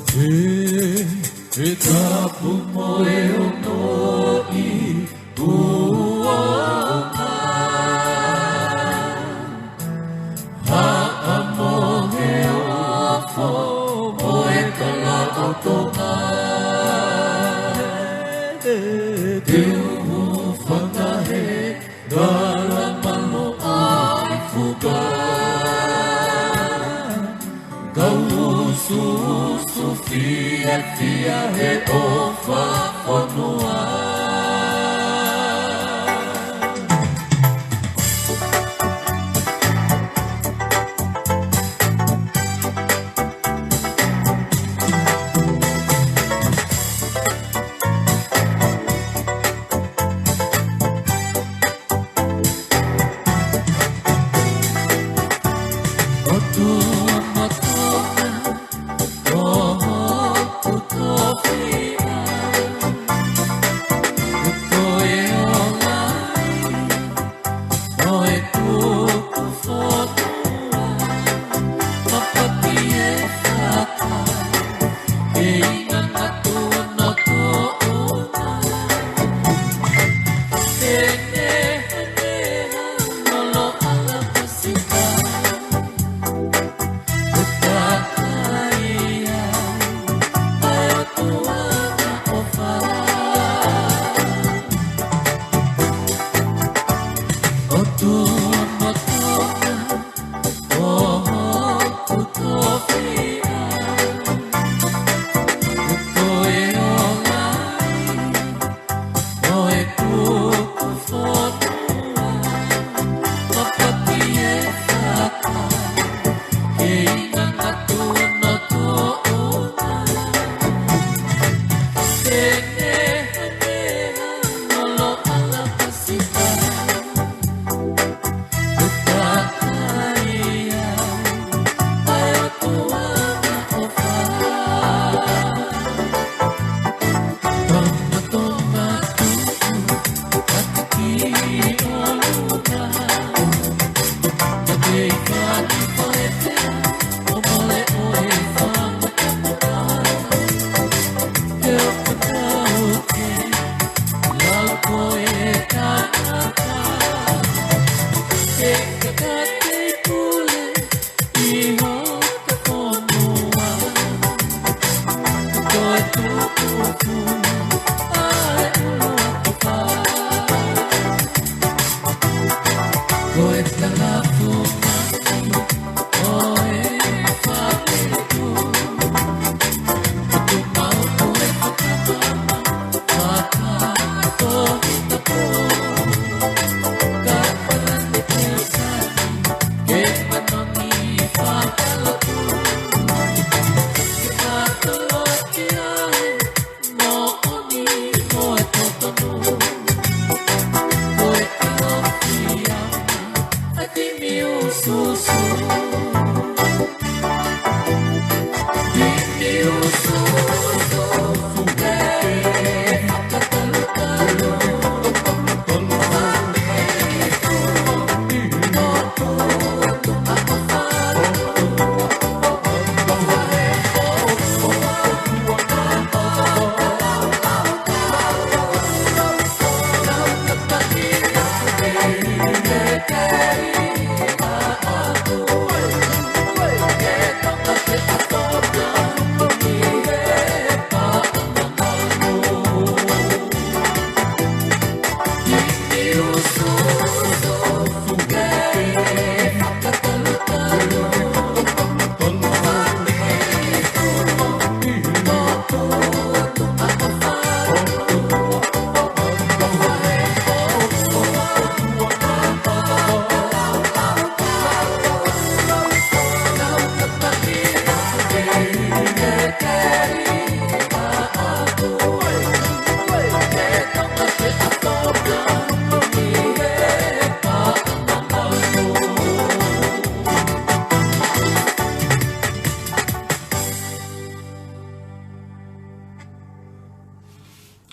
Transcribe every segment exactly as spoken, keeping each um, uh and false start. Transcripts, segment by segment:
ʻE, ʻe tapu mo e ongoʻi kuonga. Haʻamo he ofo mo e kalaʻotonga. Te u hūfanga he ngala maloʻai fuka. Kau usuusu fiefia he ʻofa fonua.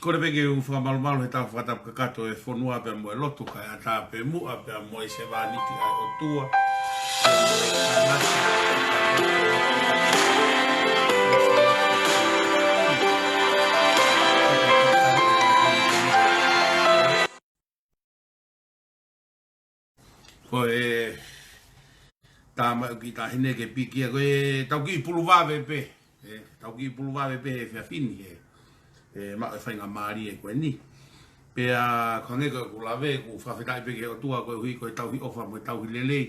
Kole pē ke u fakamalumalu he tau fakatapu kakato e fonua pea mo e lotu kae ʻatā pē muʻa pea mo e sevāniti ʻa e ʻOtua. Ko e tama ʻo e kiʻi taʻahine ke piki ia, ko e tau kiʻi pulu vave pē. ʻE, tau kiʻi pulu vave pē he efiafi ni, he, he maʻu e faingamālie ko eni. Pea ko e hangē ko ʻeku lave, ʻoku fakafetaʻi pē ki he ʻOtua koeʻuhi ko e tauhi ʻofa mo e tauhi lelei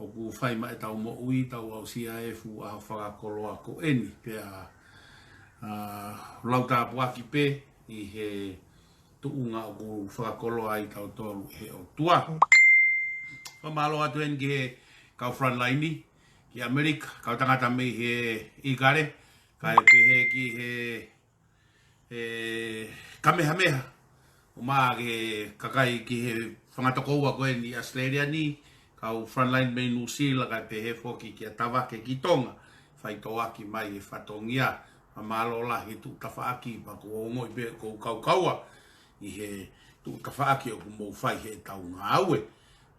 ʻoku fai maʻa ʻetau moʻui, tau aʻusia e fuʻu ʻaho fakakoloa ko eni. Pea, ʻa, lau tāpuaki pē ʻi he tuʻunga ʻoku fakakoloa ai tautolu ʻe he ʻOtua. Fakamālō atu eni ki he kau frontline ki ʻAmelika, kau tangata mei he ʻIkale, kae pehē ki he, he Kamehameha, ʻumaʻā ki he kakai ki he fanga tokoua ko eni ʻi ʻAositelēlia ni, kau frontline mei Nuʻusila, kae pehē foki kia Tavake ki Tonga, faitoʻo ʻaki mai e fatongia. Fakamālō lahi he tuʻu tafaʻaki, pea ʻoku ou ongoʻi pē ʻoku ou kaukaua ʻi he tuʻu tafaʻaki ʻoku mou fai heʻetau ngāue.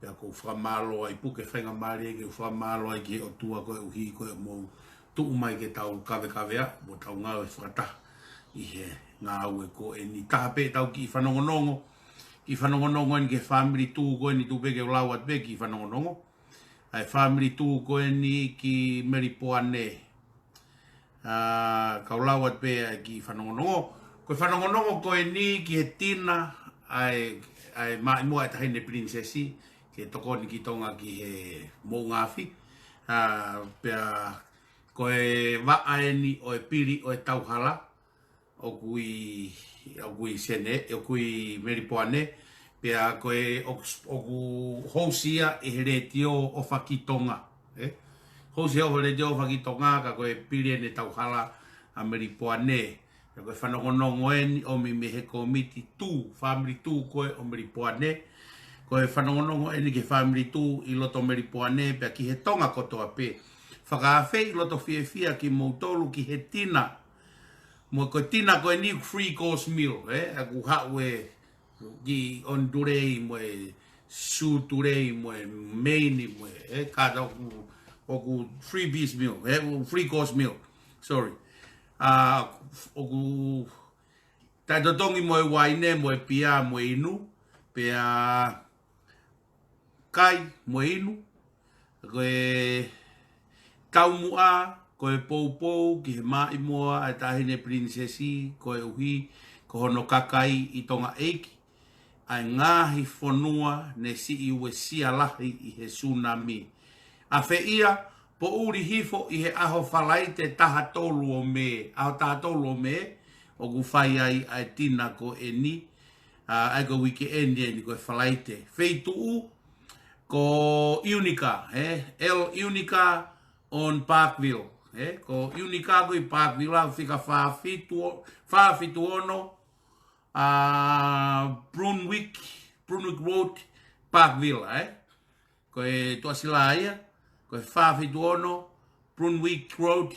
Pea ʻoku ou fakamālō ai, puke faingamālie ke u fakamālō ai ki he ʻOtua koeʻuhi ko e mou tuʻu mai ke tau kavekavea mo tau ngāue fakataha ʻi he ngāue ko eni. Taha pē ʻetau kiʻi fanongonongo, kiʻi fanongonongo eni ki he family tuʻu ko eni, tuʻu pē ke u lau atu pē kiʻi fanongonongo. ʻA e family tuʻu ko eni ki Melipoane. ʻA, kau lau atu pē ʻa e kiʻi fanongonongo. Ko e fanongonongo ko eni ki he tina ʻa e, ʻa e maʻimoa ʻa e Taʻahine Pilinisesi, ke tokoni ki Tonga ki he moʻunga afi. ʻA, pea ko e vaʻa eni ʻo e pili ʻo e tauhala ʻoku ʻi, ʻoku ʻi Senē, ʻoku ʻi Melipoane, pea ko e ʻoku, ʻoku housia ʻe he Letiō ʻOfa ki Tonga, ē? Housia ʻe he Letiō ʻOfa ki Tonga, ka ko e pili eni ʻo e tauhala ʻa Melipoane. Pea ko e fanongonongo eni ʻomi mei he kōmiti tuʻu, family tuʻu ko ē ʻo Melipoane. Ko e fanongonongo eni ki he family tuʻu ʻi loto Melipoane, pea ki he Tonga kotoa pē. Fakaafeʻi loto fiefia kimoutolu ki he tina. Mo e ko e tina ko eni free course meal, ē? ʻOku haʻu e kiʻi ʻonitulei mo e sūtulei mo e meini mo e, ē? Kātoa ʻoku, ʻoku free course meal, ē? Free course meal. Sorry. ʻA, ʻoku taʻetotongi mo e uaine mo e pia mo e inu, pea kai mo e inu. Ko e taumuʻa, ko e poupou ki he maʻimoa ʻa e Taʻahine Pilinisesi, koeʻuhi ko hono kakai ʻi Tonga ʻeiki, ʻa e ngaahi fonua ne siʻi uesia lahi ʻi he sunami. ʻAfeʻia, poʻuli hifo ʻi he ʻaho Falaite taha tolu ʻo Mē, ʻaho taha tolu ʻo Mē, ʻoku fai ai ʻa e tina ko eni, ʻa, ʻa ia ko e uike eni eni ko e Falaite. Feituʻu, ko Unica, ē? El Unica on Parkville, ē? Ko Unica ko ē ʻi Parkville, ʻa e fika fā fitu o-, fā fitu ono, ʻa, Brunswick, Brunswick Road, Parkville, ē? Ko e tuʻasila ia, ko e fā fitu ono Brunswick Road,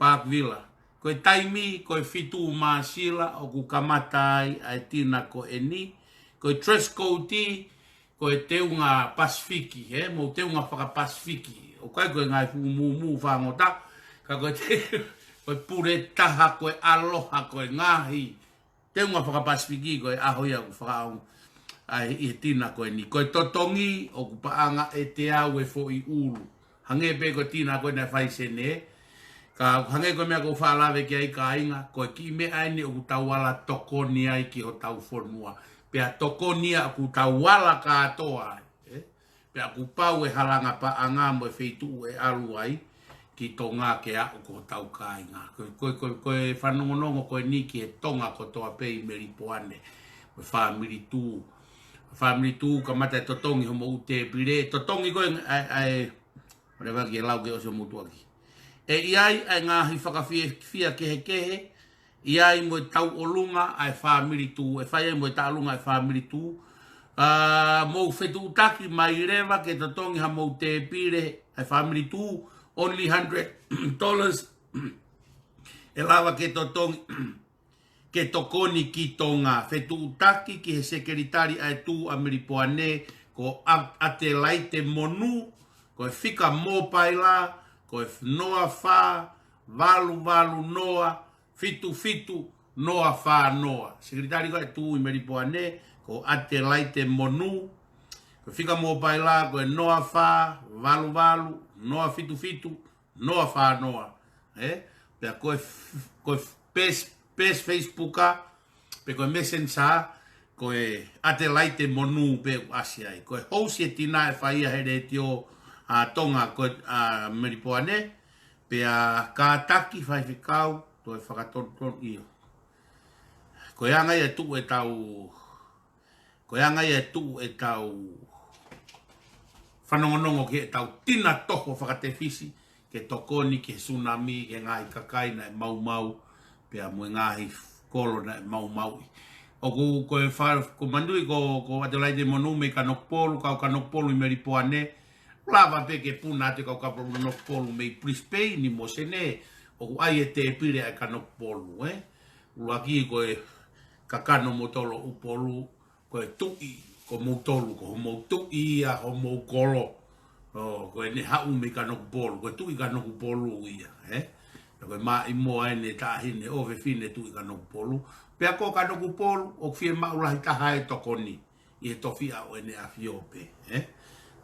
Parkville. Ko e taimi, ko e fitu māsila ʻoku kamata ai ʻa e tina ko eni. Ko e dress code, ko e teunga Pasifiki, ē? Mou teunga faka-Pasifiki. ʻOku ʻikai ko e ngaahi fuʻu mūmū fāngota, ka ko e te-, ko e pule taha, ko e aloha, ko e ngaahi teunga faka-Pasifiki, ko e ʻaho ia ʻoku fakaʻau ai ʻi he tina ko eni. Ko e totongi ʻoku paʻanga ʻe teau e foʻi ʻulu. Hangē pē ko e tina ko ē naʻe fai ʻi Senē. Ka hangē ko e meʻa ʻoku ou faʻa lave ki ai kāinga, ko e kiʻi meʻa eni ʻoku tau ala tokoni ai ki hotau fonua. Pea tokoni ia ʻoku tau ala kātoa ai, ē? Pea ʻoku pau e halanga paʻanga mo e feituʻu ʻe ʻalu ai ki Tonga ke aʻu ko hotau kāinga. Ko, ko, ko, ko e fanongonongo ko eni ki he Tonga kotoa pē ʻi Melipoane. Mo e family tuʻu. Family tuʻu, kamata ʻe totongi hoʻomou tēpile. Totongi ko ē ʻa e, ʻa e, ʻo leva ke lau ke ʻosi hoʻomou tuʻaki. ʻE ʻi ai ʻa e ngaahi fakafiefia kehekehe, ʻi ai mo e tauʻolunga ʻa e family tuʻu, ʻe fai ai mo e tauʻolunga ʻa e family tuʻu. ʻA, mou fetuʻutaki mai leva ke totongi haʻamou tēpile ʻa e family tuʻu, only hundred dollars ʻe lava ke totongi, ke tokoni ki Tonga. Fetuʻutaki ki he sekelitali ʻa e tuʻu ʻa Melipoane, ko A-, Atelaite Monu, ko e fika mōpaila, ko e noa fā valu valu noa, fitu fitu noa fā noa. Sekelitali ko ē ʻa e tuʻu ʻi Melipoane, ko Atelaite Monu. Ko e fika mōpaila ko e noa fā valu valu, noa fitu fitu, noa fā noa. Ē? Pea ko e f-, ko e f-, peesi, peesi Facebook ā, pe ko e Messenger, ko e Adelaide Monū pē ʻoku ʻasi ai. Ko e housi ʻe Tina ʻe fai ia he letiō ʻa Tonga ko ē ʻa Melipoane, pea kātaki faifekau, toe fakatonutonu ʻio. Ko e anga ia ʻe tuʻu ʻetau, ko e anga ia ʻe tuʻu ʻetau fanongonongo ki heʻetau Tina Toho Fakatefisi, ke tokoni ki he sunami, ki he ngaahi kakai naʻe maumau, pea mo e ngaahi kolo naʻe maumauʻi. ʻOku ko e fa-, ko Manui ko, ko Adelaide Monū mei Kanokupolu, kau Kanokupolu ʻi Melipoane, lava pē ke puna atu e kau Kanokupolu mei Brisbane mo Senē, ʻoku ʻai e tēpile ʻa e Kanokupolu, ē? ʻUluaki ko e kakano moutolu ʻo Upolu, ko e tuʻi, ko moutolu, ko homou tuʻi ia, homou kolo. ʻO, ko ʻene haʻu mei Kanokupolu, ko e tuʻi Kanokupolu ia, ē? Pea ko e maʻimoa ʻene taʻahine ʻofefine tuʻi Kanokupolu. Pea ko Kanokupolu, ʻoku fiemaʻu lahi taha e tokoni ʻi he tofiʻa ʻo ʻEne ʻAfio pē, ē?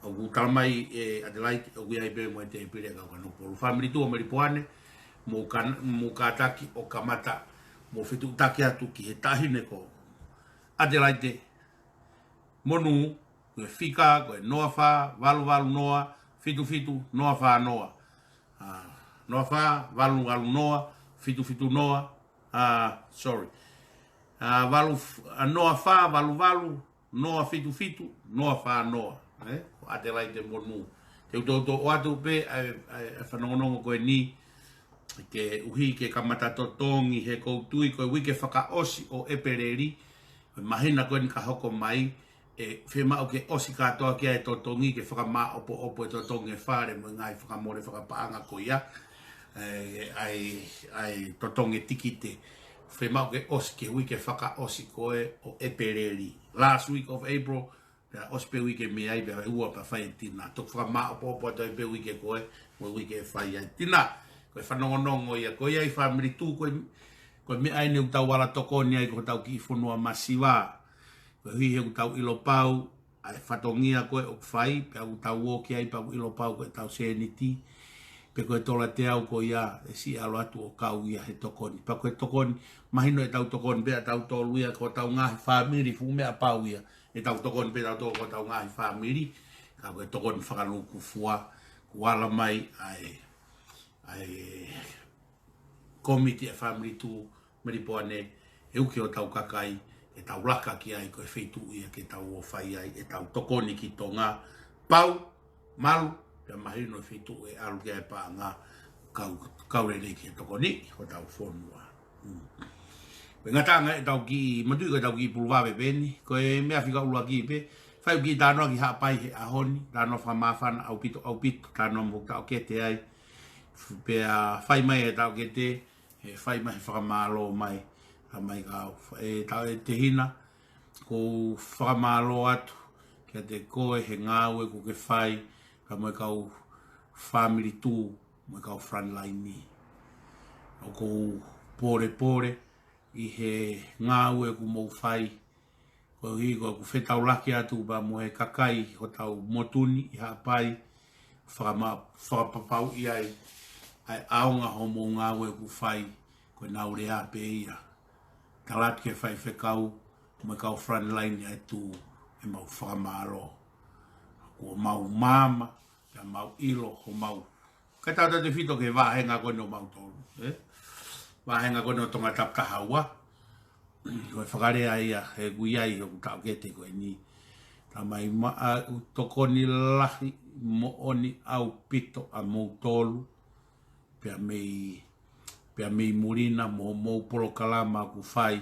ʻOku talamai ʻe Adelaide, ʻoku ʻi ai pē mo e tēpile ʻa e kau Kanokupolu. Fāmili Tuʻi ʻo Melipoane, mou kan-, mou kātaki ʻo kamata, mou fetuʻutaki atu ki he taʻahine ko Adelaide Monū, ko e fika, ko e noa fā valu valu noa fitu fitu noa fā noa. ʻA, noa fā valu valu noa fitu fitu noa, ʻa, sorry. ʻA, valu f-, ʻa, noa fā valu valu noa fitu fitu noa fā noa, ē? Ko Adelaide Monū. Te u toutou ʻoatu pē ʻa e, ʻa e, ʻa e fanongonongo ko eni, ke ʻuhi ke kamata totongi he ʻoku ou tui ko e uike fakaʻosi ʻo ʻEpeleli, ko e māhina ko eni ka hoko mai, ʻe fiemaʻu ke ʻosi kātoa ki ai e totongi, ke fakamāʻopoʻopo e totongi e fale mo e ngaahi fakamole fakapaʻanga ko ia, ē, ʻa e, ʻa e totongi e tikite. Fiemaʻu ke ʻosi ki he uike fakaʻosi ko ē ʻo ʻEpeleli. Last week of April, pea ʻosi pē uike mei ai, pea ʻe ua pea fai e Tina. Toki fakamāʻopoʻopo atu ai pē uike ko ē, mo e uike ʻe fai ai e Tina. Ko e fanongonongo ia, ko ia ʻi Fāmili Tuʻi, ko e, ko e meʻa eni ʻoku tau ala tokoni ai ko hotau kiʻi fonua masiva. Koeʻuhi he ʻoku tau ʻilo pau ʻa e fatongia ko ē ʻoku fai, pea ʻoku tau ō ki ai pea ʻoku ʻilo pau ko ʻetau sēniti, pe ko e tola teau ko ia ʻe siʻi ʻalu atu ʻo kau ia he tokoni. Pea ko e tokoni, mahino ʻetau tokoni pē ʻa tautolu ia, ko hotau ngaahi fāmili, fuʻu meʻa pau ia, ʻetau tokoni pē tautolu ko hotau ngaahi fāmili, ka ko e tokoni fakalūkufua, kuo ala mai ʻa e, ʻa e kōmiti ʻa e Fāmili Tuʻi Melipoane, ʻe uki hotau kakai, ʻetau laka ki ai ko e feituʻu ia ke tau ō fai ai ʻetau tokoni ki Tonga, pau, malu, pea mahino e feituʻu ʻe ʻalu ki ai e paʻanga, kau, kau lelei ki he tokoni hotau fonua. Mm. Ko e ngataʻanga ʻetau kiʻi, manatuʻi ko ʻetau kiʻi pulu vave pē eni, ko e meʻa fika ʻuluaki pē, fai kiʻi talanoa ki Haʻapai he ʻaho ni, talanoa fakamāfana ʻaupito, ʻaupito, talanoa mo taʻokete ai, Pea fai mai e taʻokete, ʻe fai mai e fakamālō mai, ʻa mai ka, ʻe taʻokete Hina, ʻoku ou fakamālō atu kiate koe he ngāue ʻoku ke fai, pea mo e kau Fāmili Tuʻi, mo e kau frontline ni. ʻOku ou pōlepole ʻi he ngāue ʻoku mou fai, koeʻuhi ko ʻeku fetaulaki atu pea mo e kakai hotau motu ni ʻi Haʻapai, fakama-, fakapapauʻi ai ʻa e ʻaonga hoʻomou ngāue ʻoku fai, ko ʻenau lea pē ia. Tala atu ki he faifekau mo e kau frontline ʻa e Tuʻi, ʻemau fakamālō. Kuo mau maama, pea mau ʻilo homau. Kae tautautefito ki he vāhenga ko eni ʻo mautolu, ē? Vāhenga ko eni ʻo Tongatapu taha ua. Ko e fakalea ia, he ʻoku ʻi ai hoku taʻokete ko eni. Tamai maʻa ʻoku tokoni lahi moʻoni ʻaupito ʻa moutolu. Pea mei, pea mei muli na mo, mo polokalama ʻoku fai,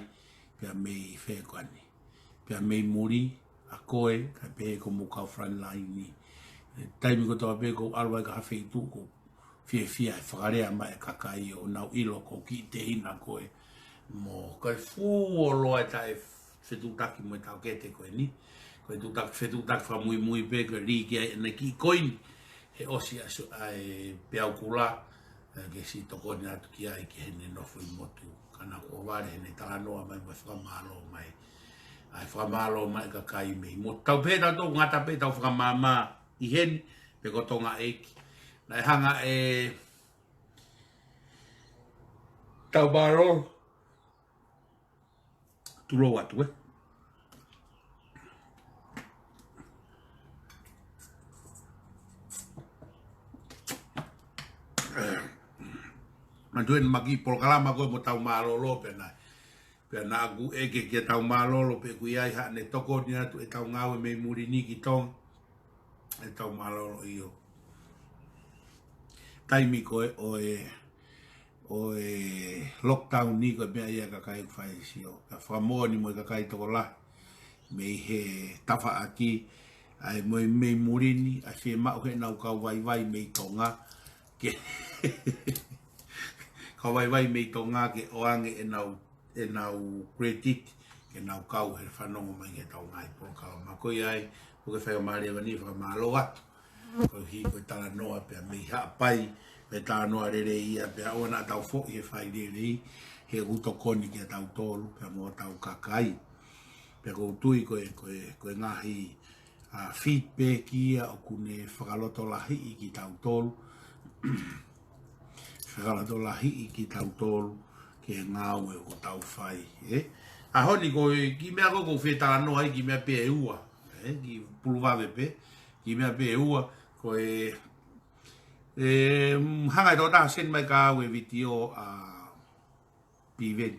pea mei fē ko eni. Pea mei muli ʻa koe, kae pehē ko homou kau frontline ni. Taimi kotoa pē ʻoku ou ʻalu ai ki ha feituʻu ʻoku ou fiefia he fakalea mai e kakai ʻo nau ʻilo ko e kiʻi tehina koe. Mo ko e fuoloa e taʻe fetuʻutaki mo e taʻokete ko eni. Ko e tuʻutaki, fetuʻutaki fakamuimui pē ko e lī ki ai ʻene kiʻi koini. He ʻosi ʻa e so-, ʻa e peau kula, ē, ke siʻi tokoni atu ki ai ki heʻene nofo ʻi motu. Ka naʻa kuo vale heʻene talanoa mai mo e fakamālō mai. ʻa e fakamālō mai e kakai mei. Mo tau pē tautolu ngata pē tau fakamāmā ʻi heni, pe ko Tonga ʻEiki. Naʻe hanga ʻe tau mālō, tulou atu, ē. Manatuʻi eni ma kiʻi polokalama ko ē mo tau mālōlō pē nai. Pea naʻa ku ʻeke ke tau mālōlō pe ʻoku ʻi ai haʻane tokoni atu ʻetau ngāue mei muli ni ki Tonga. ʻE tau mālōlō ʻio. Taimi ko ē ʻo e, ʻo e lockdown ni ko e meʻa ia kakai ʻoku fai sio. Ka fakamoʻoni mo e kakai tokolahi. Mei he tafaʻaki, ʻa e mo e mei muli ni, ʻa e fiemaʻu heʻenau kau vaivai mei Tonga. Ke, kau vaivai mei Tonga ke ʻoange ʻenau ʻenau credit, ke nau kau he fanongo mai ke tau ngaahi polokalama. Ko ia ai, ʻoku ke fai o māleva ni fakamālō atu. Ko hi ko e talanoa pea mei Haʻapai, ko e talanoa lelei ia pea ʻoua naʻa tau foʻi he fai lelei, he ʻoku tokoni kia tautolu, pea mo tau kakai. Pea ʻoku ou tui ko e, ko e, ko e ngaahi ʻa feedback ia ʻoku ne fakalotolahiʻi kitautolu. Fakalotolahiʻi kitautolu ke ngāue ʻoku tau fai, ē? ʻAho ni ko e kiʻi meʻa ko ē ʻoku ou fie talanoa ai kiʻi meʻa pē ʻe ua, ē? Kiʻi puluvave pē, kiʻi meʻa pē ʻe ua, ko e, e, mm, hanga ʻe he tokotaha send mai kia au e vitiō ʻa Piveni.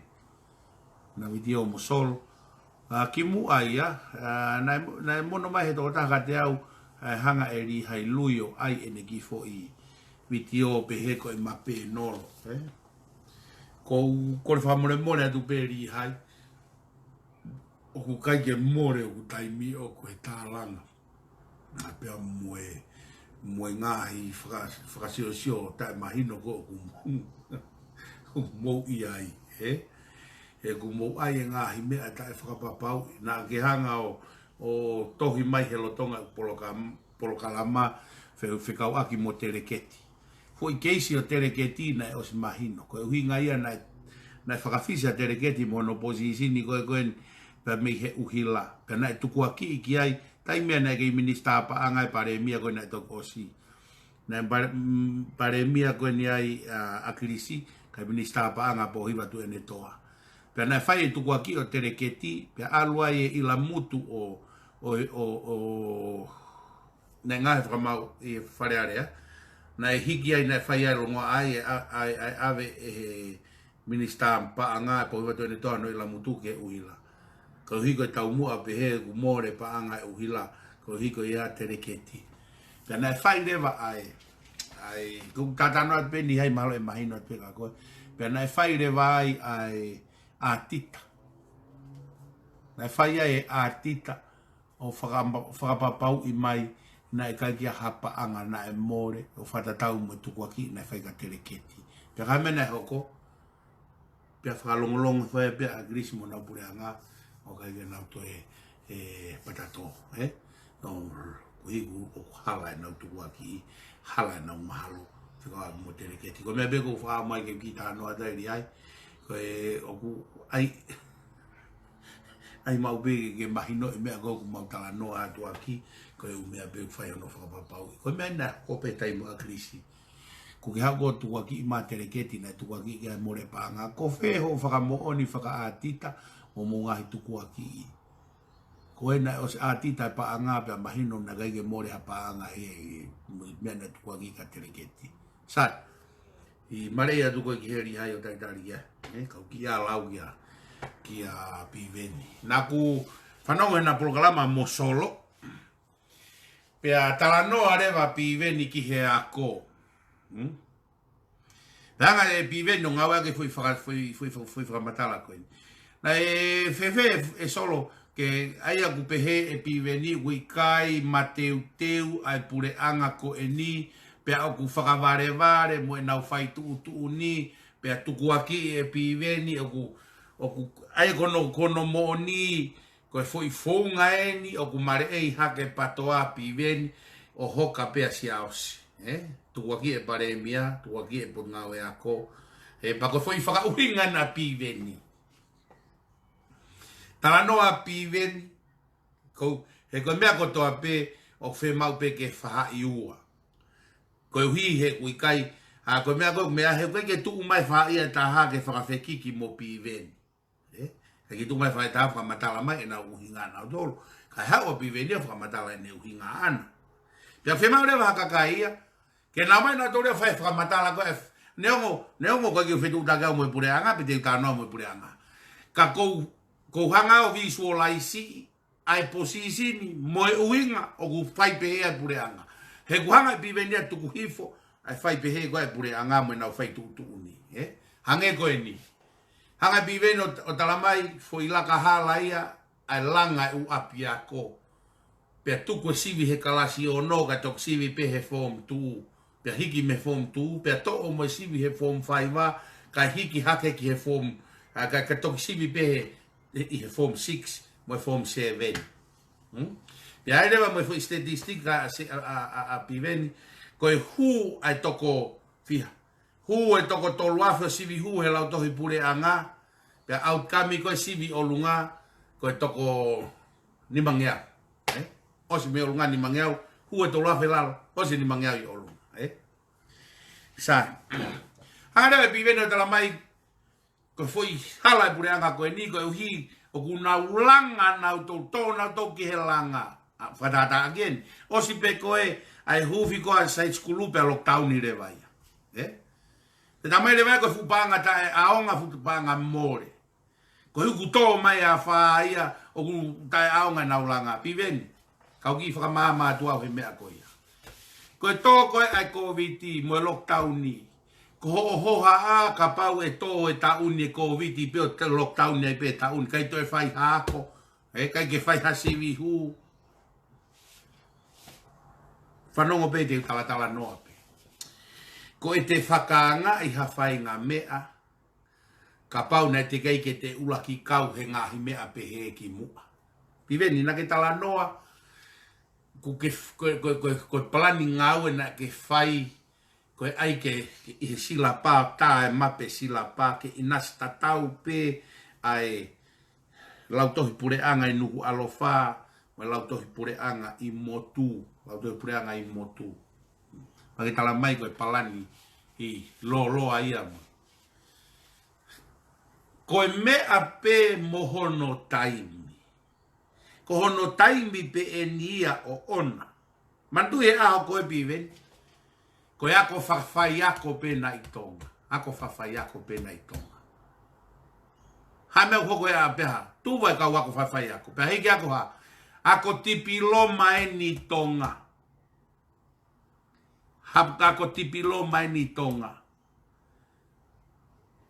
Na vitiō mo Solo. ʻA, kimuʻa ia, ʻa, naʻe, naʻe mono mai he tokotaha kiate au, ʻa e hanga ʻe Lihai Lui ʻo ʻai ʻene kiʻi foʻi vitiō pehē ko e mape nolo, ē? Ko u, ko e fakamolemole atu pē Lihai, ʻoku ʻikai ke mole hoku taimi ʻoku he tālanga. ʻA pea mo e, mo e ngaahi faka-, fakasiosio taʻemahino ko ē ʻoku mou, ʻoku mou ʻi ai, ē? He ʻoku mou ʻai e ngaahi meʻa taʻefakapapauʻi, naʻa ke hanga ʻo, ʻo tohi mai he lolotonga e poloka-, polokalama fe-, fekauʻaki mo Teleketi. Foʻi keisi ʻo Teleketi naʻe ʻosi mahino. Ko e ʻuhinga ia naʻe, naʻe fakafisi ʻa Teleketi mo hono posisini ko ē ko ē pea mei he ʻuhila. Pea naʻe tukuakiʻi ki ai, taimi ia naʻe kei minisitā paʻanga e palēmia ko ē naʻe toki ʻosi. Naʻe pale-, mm, palēmia ko eni ai, ʻa, ʻAkilisi, kae minisitā paʻanga Pōhiva Tuʻiʻonetoa. Pea naʻe fai e tukuakiʻi ʻo Teleketi, pea ʻalu ai e ʻilamutu ʻo, ʻo, ʻo, ʻo, naʻe ngaahi fakamaau ʻi Fale Alea. Naʻe hiki ai, naʻe fai ai longoaʻa ai, ʻa, ʻa, ʻa, ʻave ʻe he minisitā paʻanga ʻa Pōhiva Tuʻiʻonetoa hono ʻilamutu ki he ʻuhila. Ka ʻuhi ko e taumuʻa pehē ʻoku mole paʻanga e ʻuhila, ka ʻuhi ko ia Teleketi. Pea naʻe fai leva ai, ai, ko u tatano atu pē Lihai mahalo ʻe mahino atu pē kia koe. Pea naʻe fai leva ai, ai, ʻatita. Naʻe fai ai e ʻatita, ʻo fakama-, fakapapauʻi mai naʻe ʻikai ke ʻi ai ha paʻanga naʻe mole, ʻo fakatatau mo e tukuakiʻi naʻe fai kia Teleketi. Pea ko e meʻa naʻe hoko, pea fakalongolongo fai pē ʻa ʻAkilisi mo honau puleʻanga, ʻo ʻikai ke nau toe, ē, patato, ē? ʻO, ko e ʻuhi ʻoku hala ʻenau tukuakiʻi, hala ʻenau mahalo, fekauʻaki mo Teleketi. Ko e meʻa pē ʻoku ou fakaʻamu ai ke u kiʻi talanoa atu ai Lihai, ko e ʻoku ʻai, ʻai maʻu pē ke mahinoʻi e meʻa ko ē ʻoku mau talanoa atu ʻaki, ko e ʻū meʻa pē ʻoku fai hono fakapapauʻi. Ko e meʻa naʻe hoko pē taimi ʻo ʻAkilisi. Ko ke haʻu ʻo tukuakiʻi mai Teleketi naʻe tukuakiʻi ke ʻai mole paʻanga. Ko fē hoʻo fakamoʻoni fakaʻatita ʻo mo ngaahi tukuakiʻi. Ko ē naʻe ʻosi ʻatita e paʻanga pea mahino naʻe ʻikai ke mole ha paʻanga he, he meʻa naʻe tukuakiʻi kia Teleketi. Sai. ʻI maleʻi atu ko ē ki he Lihai ʻo talitali ia. Ē, kau kiʻi lau ia kia, kia Piveni. Naʻa ku fanongo he ʻena polokalama mo Solo. Pea talanoa leva Piveni ki he ako. Hmm? Pea hanga ʻe Piveni ʻo ngāueʻaki e foʻi faka-, foʻi, foʻi, foʻi, foʻi fakamatala ko eni. Naʻe fēfē ʻe Solo ke ʻai ʻoku pehē ʻe Piveni ʻoku ʻikai mateuteu ʻa e puleʻanga ko eni, pea ʻoku fakavalevale mo ʻenau fai tuʻutuʻuni, pea tukuakiʻi ʻe Piveni ʻoku, ʻoku ʻai ko hono, ko hono moʻoni, ko e foʻi founga eni ʻoku maleʻei hake patoa Piveni ʻo hoka pē ʻa Siaosi. Ē? Tukuakiʻi e palēmia, tukuakiʻi e potungāue ako. Ē, pea ko e foʻi fakaʻuhinga ena ʻa Piveni. Talanoa Piveni, ko, he ko e meʻa kotoa pē ʻoku fiemaʻu pē ke faʻahi ua. Koeʻuhi he ʻoku ʻikai, ʻa, ko e meʻa ko e meʻa he ʻoku ʻikai ke tuʻu mai faʻahi ʻe taha ke fakafekiki mo Piveni. Ē? ʻIkai ke tuʻu mai faʻahi ʻe taha fakamatala mai ʻenau ʻuhinga ʻanautolu. Kae haʻu ʻa Piveni ʻo fakamatala ʻene ʻuhinga ʻana. Pea fiemaʻu leva ha kakai ia ke nau ō mai nautolu ia ʻo fai fakamatala ko ē, neongo, neongo ʻoku ʻikai ke u fetuʻutaki au mo e puleʻanga, pe te u talanoa mo e puleʻanga. Ka ʻoku ou, ʻoku ou hanga ʻo visualize ʻa e posisini mo e ʻuhinga ʻoku fai pehē ai e puleʻanga. He ʻoku hanga ʻe Piveni ʻo tuku hifo ʻa e fai pehē ko ē ʻa e puleʻanga mo ʻenau fai tuʻutuʻuni, ē? Hangē ko eni. Hanga ʻe Piveni ʻo, ʻo tala mai foʻi laka hala ia ʻa e langa e ʻū ʻapiako. Pea tuku e sivi he kalasi ono, kae toki sivi pē he form two. Pea hiki mei he form two, pea toʻo mo e sivi he form five, kae hiki hake ki he form, ʻa, kae, kae toki sivi pē he, ʻi he form six, mo e form seven. Hmm? Pea ʻai leva mo e foʻi statistic ʻa, se, ʻa, ʻa, ʻa, ʻa Piveni, ko e hū ʻa e toko fiha. Hū e toko tolu afe ʻo sivi hū he lautohi puleʻanga, pea outcome ko e sivi ʻolunga, ko e toko nimangeau. Ē? ʻOsi mei ʻolunga nimangeau, hū e tolu afe lalo, ʻosi nimangeau ʻi ʻolunga. Ē? Sai. Hanga leva ʻe Piveni ʻo tala mai, ko e foʻi hala e puleʻanga ko eni, koeʻuhi ʻoku nau langa nautolu, tō nautolu ki he langa. ʻA, fakatātā again. ʻOsi pē ko ē ʻa e huufi ko ē ʻa e side school pea lockdown leva ia. Ē? Pea tala mai leva ia ko e fuʻu paʻanga taʻeʻaonga, fuʻu paʻanga mole. Koeʻuhi kuo tō mai ʻa e afā ia ʻoku taʻeʻaonga ʻenau langa. Piveni, kau kiʻi fakamaama atu au he meʻa ko ia. Ko e tō ko ē ʻa e Kōviti mo e lockdown, ko hoʻo hohaʻa kapau ʻe tō e taʻu ni e Kōviti pea ʻo lockdown ai pē taʻu ni, ʻikai toe fai ha ako, ē, ʻikai ke fai ha sivi hū. Fanongo pē, te u talatalanoa pē. Ko ʻete fakaangaʻi ha faʻahinga meʻa, kapau naʻe teʻeki ai ke te ʻuluaki kau he ngaahi meʻa pehē kimuʻa. Piveni, naʻa ke talanoa, ko e, ko e, ko e, ko e, ko e palani ngāue naʻa ke fai, ko e ʻai ke, ke ʻi he silapa, tā e mape silapa, ke ʻinasi tatau pē ʻa e lautohi puleʻanga ʻi Nukuʻalofa, mo e lautohi puleʻanga ʻi Motu, lautohi puleʻanga ʻi Motu. Pea ke tala mai ko e palani ʻi loloa ia mo. Ko e meʻa pē mo hono taimi. Ko hono taimi pē eni ia ʻoʻona. Manatuʻi he ʻaho ko ē Piveni, ko e ako fafaiako pē naʻe ʻi Tonga. Ako fafaiako pē naʻe ʻi Tonga. Ha meʻa ʻoku hoko ia pē ha. Tuʻu ai e kau ako fafaiako. Pea hiki ako ha. Ako tipiloma eni ʻi Tonga. Ha ako tipiloma eni ʻi Tonga.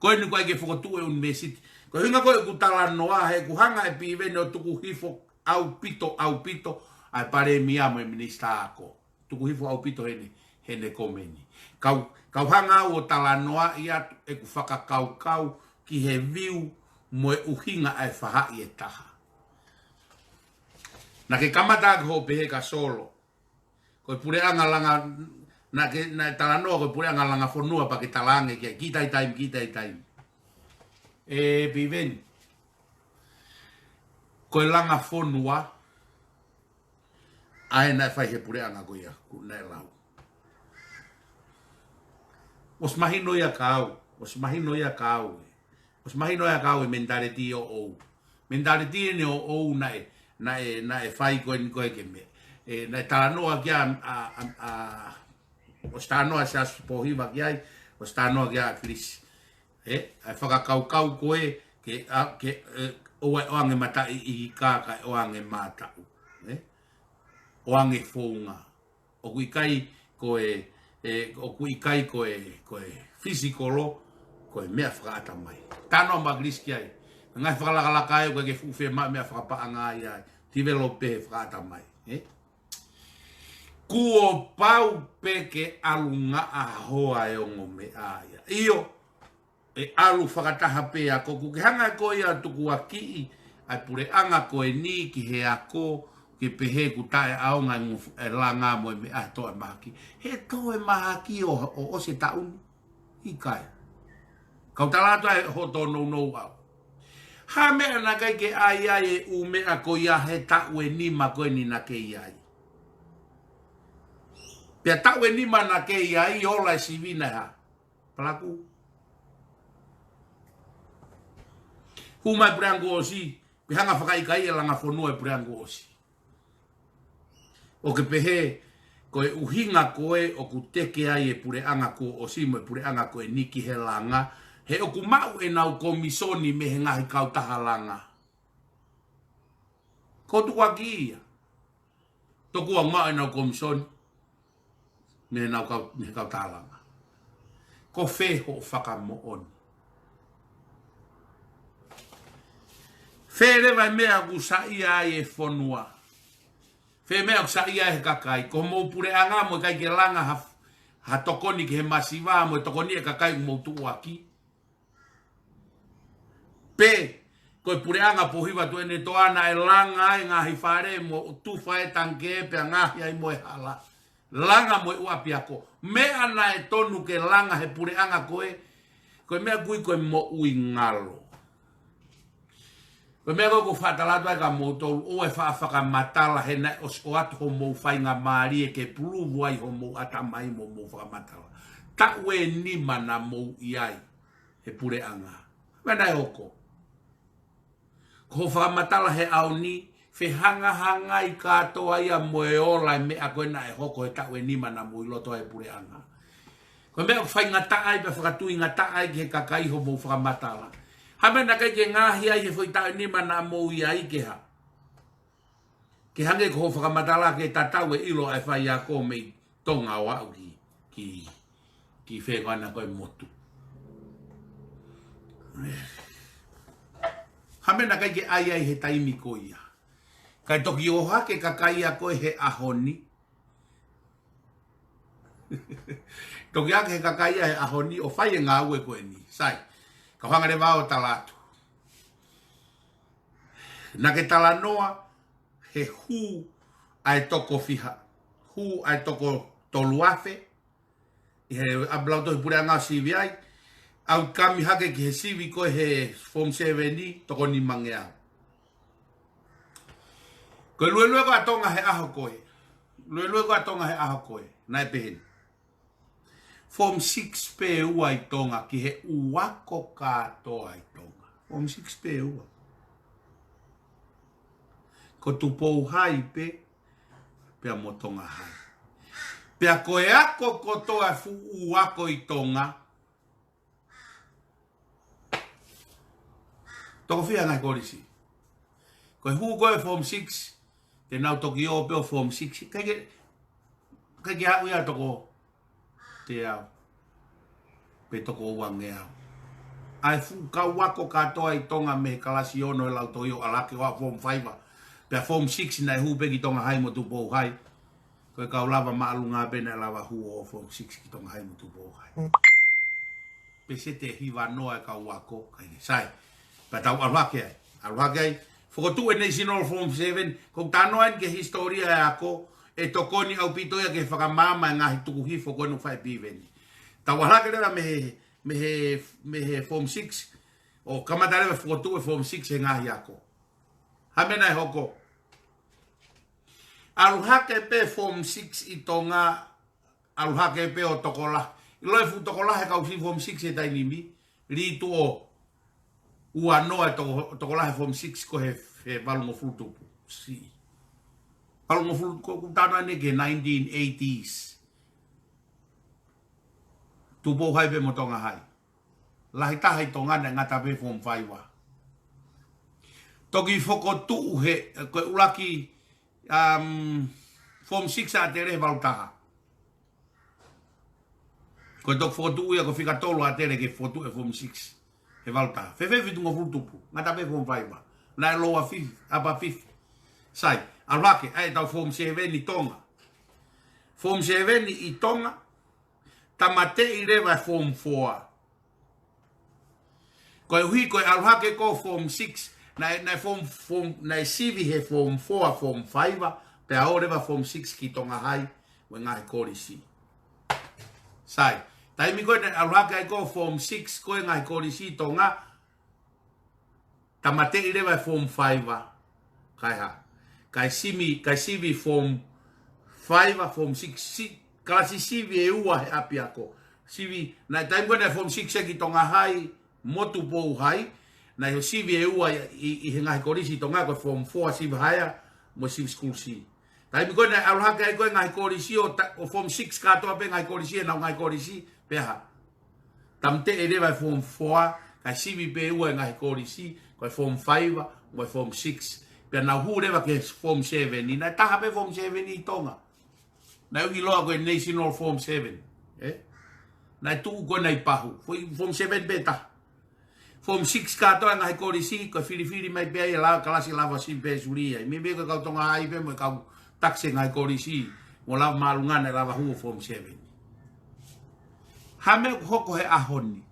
Ko eni ʻoku ʻikai ke fokotuʻu e university. Ko e ʻuhinga ko ē ʻeku talanoa he ʻoku hanga ʻe Piveni ʻo tuku hifo ʻaupito, ʻaupito, ʻa e palēmia mo e minisitā ako. Tuku hifo ʻaupito heʻene, heʻene komeni. Kau, kau hanga au ʻo talanoaʻi atu ʻeku fakakaukau ki he view mo e ʻuhinga ʻa e faʻahi ʻe taha. Naʻa ke kamata ʻaki hoʻo pehē ka Solo. Ko e puleʻanga langa, naʻa ke, naʻe talanoa ko e puleʻanga langa fonua pea ke talaange ki ai, kiʻi taimi, kiʻi taimi. Ē, Piveni. Ko e langa fonua, ʻa ē naʻe fai he puleʻanga ko ia, ʻoku naʻe lau. ʻOsi mahino ia kia au, ʻosi mahino ia kia au ē. ʻOsi mahino ia kia au e mentality ʻoʻou. Mentality eni ʻoʻou naʻe, naʻe, naʻe fai ko eni ko ē ke meʻa. Ē, naʻe talanoa ki ai ʻa, ʻa, ʻa, ʻosi talanoa Siaosi Pōhiva ki ai, ʻosi talanoa ki ai ʻa Kilisi. Ē, ʻa e fakakaukau ko ē, ke, ʻa, ke, ē, ʻoua ʻe ʻoange mataʻi ʻi he ika kae ʻoange mātaʻu. Ē? ʻOange founga. ʻOku ʻikai ko e, ē, ʻoku ʻikai ko e, ko e fisikolo, ko e meʻa fakaʻatamai. Talanoa mai Kilisi ki ai. Ngaahi fakalakalaka ē, ʻoku ʻikai ke fuʻu fiemaʻu meʻa fakapaʻanga ia, develop pē he fakaʻatamai. Ē? Kuo pau pē ke ʻalu ngaʻa hoa e ongo meʻa ia. ʻIo, ʻe ʻalu fakataha pē ako, ʻoku ke hanga ko ia ʻo tukuakiʻi ʻa e puleʻanga ko eni ki he ako, ke pehē ʻoku taʻeʻaonga e ngufu, e langa mo e meʻa he toe mahaki. He toe mahaki ʻo, ʻo, ʻosi e taʻu ni. ʻIkai. Kau tala atu ʻa e hoʻo tōnounou au. Hā meʻa naʻe ʻikai ke ʻai ai e ʻū meʻa ko ia he taʻu ʻe nima ko eni naʻe ʻi ai? Pea taʻu ʻe nima naʻe ʻi ai, ola e sivi naʻe hā? Palaku. Hū mai e puleʻanga kuo ʻosi, pea hanga fakaʻikaiʻi e langa fonua e puleʻanga kuo ʻosi. ʻOku ke pehē, ko e ʻuhinga ko ē ʻoku teke ai e puleʻanga kuo ʻosi mo e puleʻanga ko eni ki he langa, he ʻoku maʻu ʻenau komisoni mei he ngaahi kautaha langa. Ko e tukuakiʻi ia. Tokua ʻoku maʻu ʻenau komisoni mei heʻenau kau, mei he kautaha langa. Ko fē hoʻo fakamoʻoni? Fē leva e meʻa ʻoku saiʻia ai e fonua? Fē meʻa ʻoku saiʻia ai he kakai? Ko hoʻomou puleʻanga mo e ʻikai ke langa ha, ha tokoni ki he masiva mo e tokoni e kakai ʻoku mou tuʻuaki? Pe ko e puleʻanga Pōhiva Tuʻiʻonetoa naʻe langa ai e ngaahi fale mo tufa e tangikē pea ngaohi ai mo e hala. Langa mo e ʻū ʻapiako. Meʻa naʻe tonu ke langa he puleʻanga ko ē, ko e meʻa ʻoku ui ko e moʻui ngalo. Ko e meʻa ko ē ʻoku ou faʻa tala atu ai kia moutolu, ʻoua ʻe faʻa fakamatala he naʻe ʻosi ʻoatu hoʻomou faingamālie ke puluvu ai hoʻomou ʻatamai mo hoʻomou fakamatala. Taʻu ʻe nima naʻa mou ʻi ai he puleʻanga. Meʻa naʻe hoko. Ko hoʻo fakamatala he ʻaho ni, fehangahangai kātoa ia mo e ola e meʻa ko ē naʻe hoko he taʻu ʻe nima naʻa mou ʻi loto ai he puleʻanga. Ko e meʻa ʻoku faingataʻa ai pea fakatuingataʻa ai ki he kakai hoʻomou fakamatala. Hā e meʻa naʻe ʻikai ke ngaohi ai he foʻi taʻu ʻe nima naʻa mou ʻi ai ke hā? Ke hangē ko hoʻo fakamatala ke tatau e ʻilo ʻa e faiako mei Tonga ʻo aʻu ki, ki, ki fē ko ena ko e motu. Hā e meʻa naʻe ʻikai ke ʻai ai he taimi ko ia? Kae toki ʻohake e kakai ia ko ē he ʻaho ni. Toki ʻohake e kakai ia he ʻaho ni ʻo fai e ngāue ko eni. Sai, kau hanga leva ʻo tala atu. Naʻa ke talanoa he hū ʻa e toko fiha, hū ʻa e toko tolu afe, ʻi he ʻapi lautohi puleʻanga ʻo sivi ai, ʻoku kami hake ki he sivi ko ē he Form seven ʻi toko nimangeau. Ko e luelue ko ē ʻa Tonga he ʻaho ko ē. Luelue ko ē ʻa Tonga he ʻaho ko ē. Naʻe pehē ni. Form six pē ua ʻi Tonga ki he ʻū ako kātoa ʻi Tonga. Form six pē ua. Ko Tupou Hai pē, pea mo Tonga Hai. Pea ko e ako kotoa e fuʻu ʻū ako ʻi Tonga, toko fiha ngaahi kolisi. Ko e hū ko ē Form six, te nau toki ō pē ʻo Form six. ʻIkai ke, ʻikai ke aʻu ia toko teau pe toko uangeau. ʻA e fuʻu kau ako kātoa ʻi Tonga mei he kalasi ono he lautohi ʻo ʻalu hake ʻo aʻu Form five. Pea Form six naʻe hū pē ki Tonga Hai mo Tupou Hai. Ko e kau lava māʻolunga pē naʻe lava hū ʻo Form six ki Tonga Hai mo Tupou Hai. Peseti ʻe hiva noa e kau ako, ʻikai ke sai. Pea tau ʻalu hake ai. ʻAlu hake ai. Fokotuʻu e National Form seven, ko e talanoa eni ki he hisitōlia e ako, ʻe tokoni ʻaupito ia ke fakamaama e ngaahi tuku hifo ko eni ʻoku fai ʻe Piveni. Tau ʻalu hake leva mei he, mei he, mei he Form six, ʻo kamata leva fokotuʻu e Form six he ngaahi ako. Hā e meʻa naʻe hoko? ʻAlu hake pē Form six ʻi Tonga, ʻalu hake pē ʻo tokolahi. ʻIlo e fuʻu tokolahi e kau sivi Form six he taimi ni, lī tuʻo ua noa e toko, tokolahi Form six ko ē he, he valungofulu tupu. Siʻi. Valungofulu, ko, ko e talanoa eni ki he nineteen eighties. Tupou Hai pē mo Tonga Hai. Lahi taha ʻi Tonga naʻe ngata pē Form five. Toki fokotuʻu he, ko e ʻuluaki, um, Form six ʻa ʻAtele he valu taha. Ko e toki fokotuʻu ia ko e fika tolu ʻa ʻAtele ke fokotuʻu e Form six he valu taha. Fēfē fitungofulu tupu, ngata pē Form five. Naʻe lower fifth, upper fifth. Sai, ʻalu hake, ʻai ʻetau Form seven ʻi Tonga. Form seven ʻi Tonga, tāmateʻi leva e Form four. Koeʻuhi ko e ʻalu hake ko ē Form six, naʻe, naʻe Form, Form, naʻe sivi he Form four, Form five, pea ō leva Form six ki Tonga Hai, mo e ngaahi kolisi. Sai, taimi ko ē naʻe ʻalu hake ai ko ē Form six, ko e ngaahi kolisi ʻi Tonga, Tāmateʻi leva e form five, kae hā. Kae sivi, kae sivi form five, form six, si-, kalasi sivi ʻe ua he ʻapiako. Sivi, naʻe taimi ko ē naʻe form six ia ki Tonga High, motu Pou High, naʻe sivi ʻe ua ʻi, ʻi, ʻi he ngaahi kolisi ʻi Tonga ko e form four sivi higher, mo e sivi school C. Taimi ko ē naʻe ʻalu hake ai ko ē ngaahi kolisi ʻo ta-, ʻo form six kātoa pē ngaahi kolisi ʻenau ngaahi kolisi, pea hā. Tāmateʻi leva e form four, kae sivi pē ua e ngaahi kolisi, ko e form five, mo e form six. Pea nau hū leva ki he form seven, ʻi naʻe taha pē form seven ʻi Tonga. Naʻe ui ʻiloa ko e National Form seven, ē? Naʻe tuʻu ko ē naʻe pahu, foʻi form seven pē taha. Form six kātoa e ngaahi kolisi, ko e filifili mai pē ai e la-, kalasi lava sivi pē suli ai. Meimei ko e kau Tonga High pē mo e kau takisi ngaahi kolisi, mo lava māʻolunga naʻe lava hū ʻo form seven. Hā meʻa ʻoku hoko he ʻaho ni.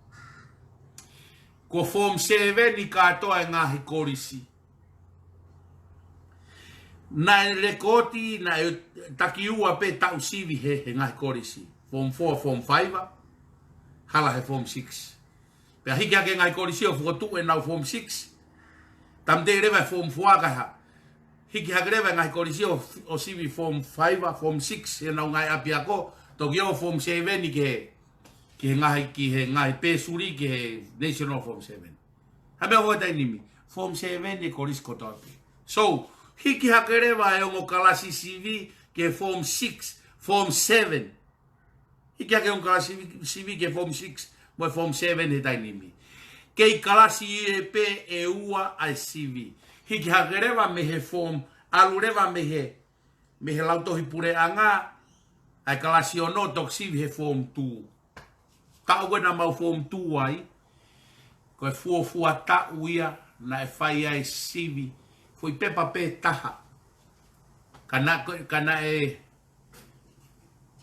Ko form seven ʻi kātoa e ngaahi kolisi. Naʻe lekooti, naʻe taki ua pē taʻu sivi he, he ngaahi kolisi. Form four, form five, hala he form six. Pea hiki hake ngaahi kolisi ʻo fokotuʻu ʻenau form six. Tāmateʻi leva e form four kae hā. Hiki hake leva ngaahi kolisi ʻo, ʻo sivi form five, form six, ʻenau ngaahi ʻapiako, toki ō form seven ki he, ki he ngaahi, ki he ngaahi pē suli ki he National Form seven. Hā meʻa ʻoku hoko he taimi ni. Form seven ʻi he kolisi kotoa pē. So, hiki hake leva e ongo kalasi sivi ki he form six, form seven. Hiki hake e ongo kalasi sivi, sivi ki he form six, mo e form seven he taimi ni. Kei kalasi ʻe pē ʻe ua ʻa e sivi. Hiki hake leva mei he form, ʻalu leva mei he, mei he lautohi puleʻanga, ʻa e kalasi ono toki sivi he form two. Taʻu ko ē naʻa mau form two ai, ko e fuofua taʻu ia naʻe fai ai sivi, foʻi pepa pē taha. Ka naʻe, ka naʻe,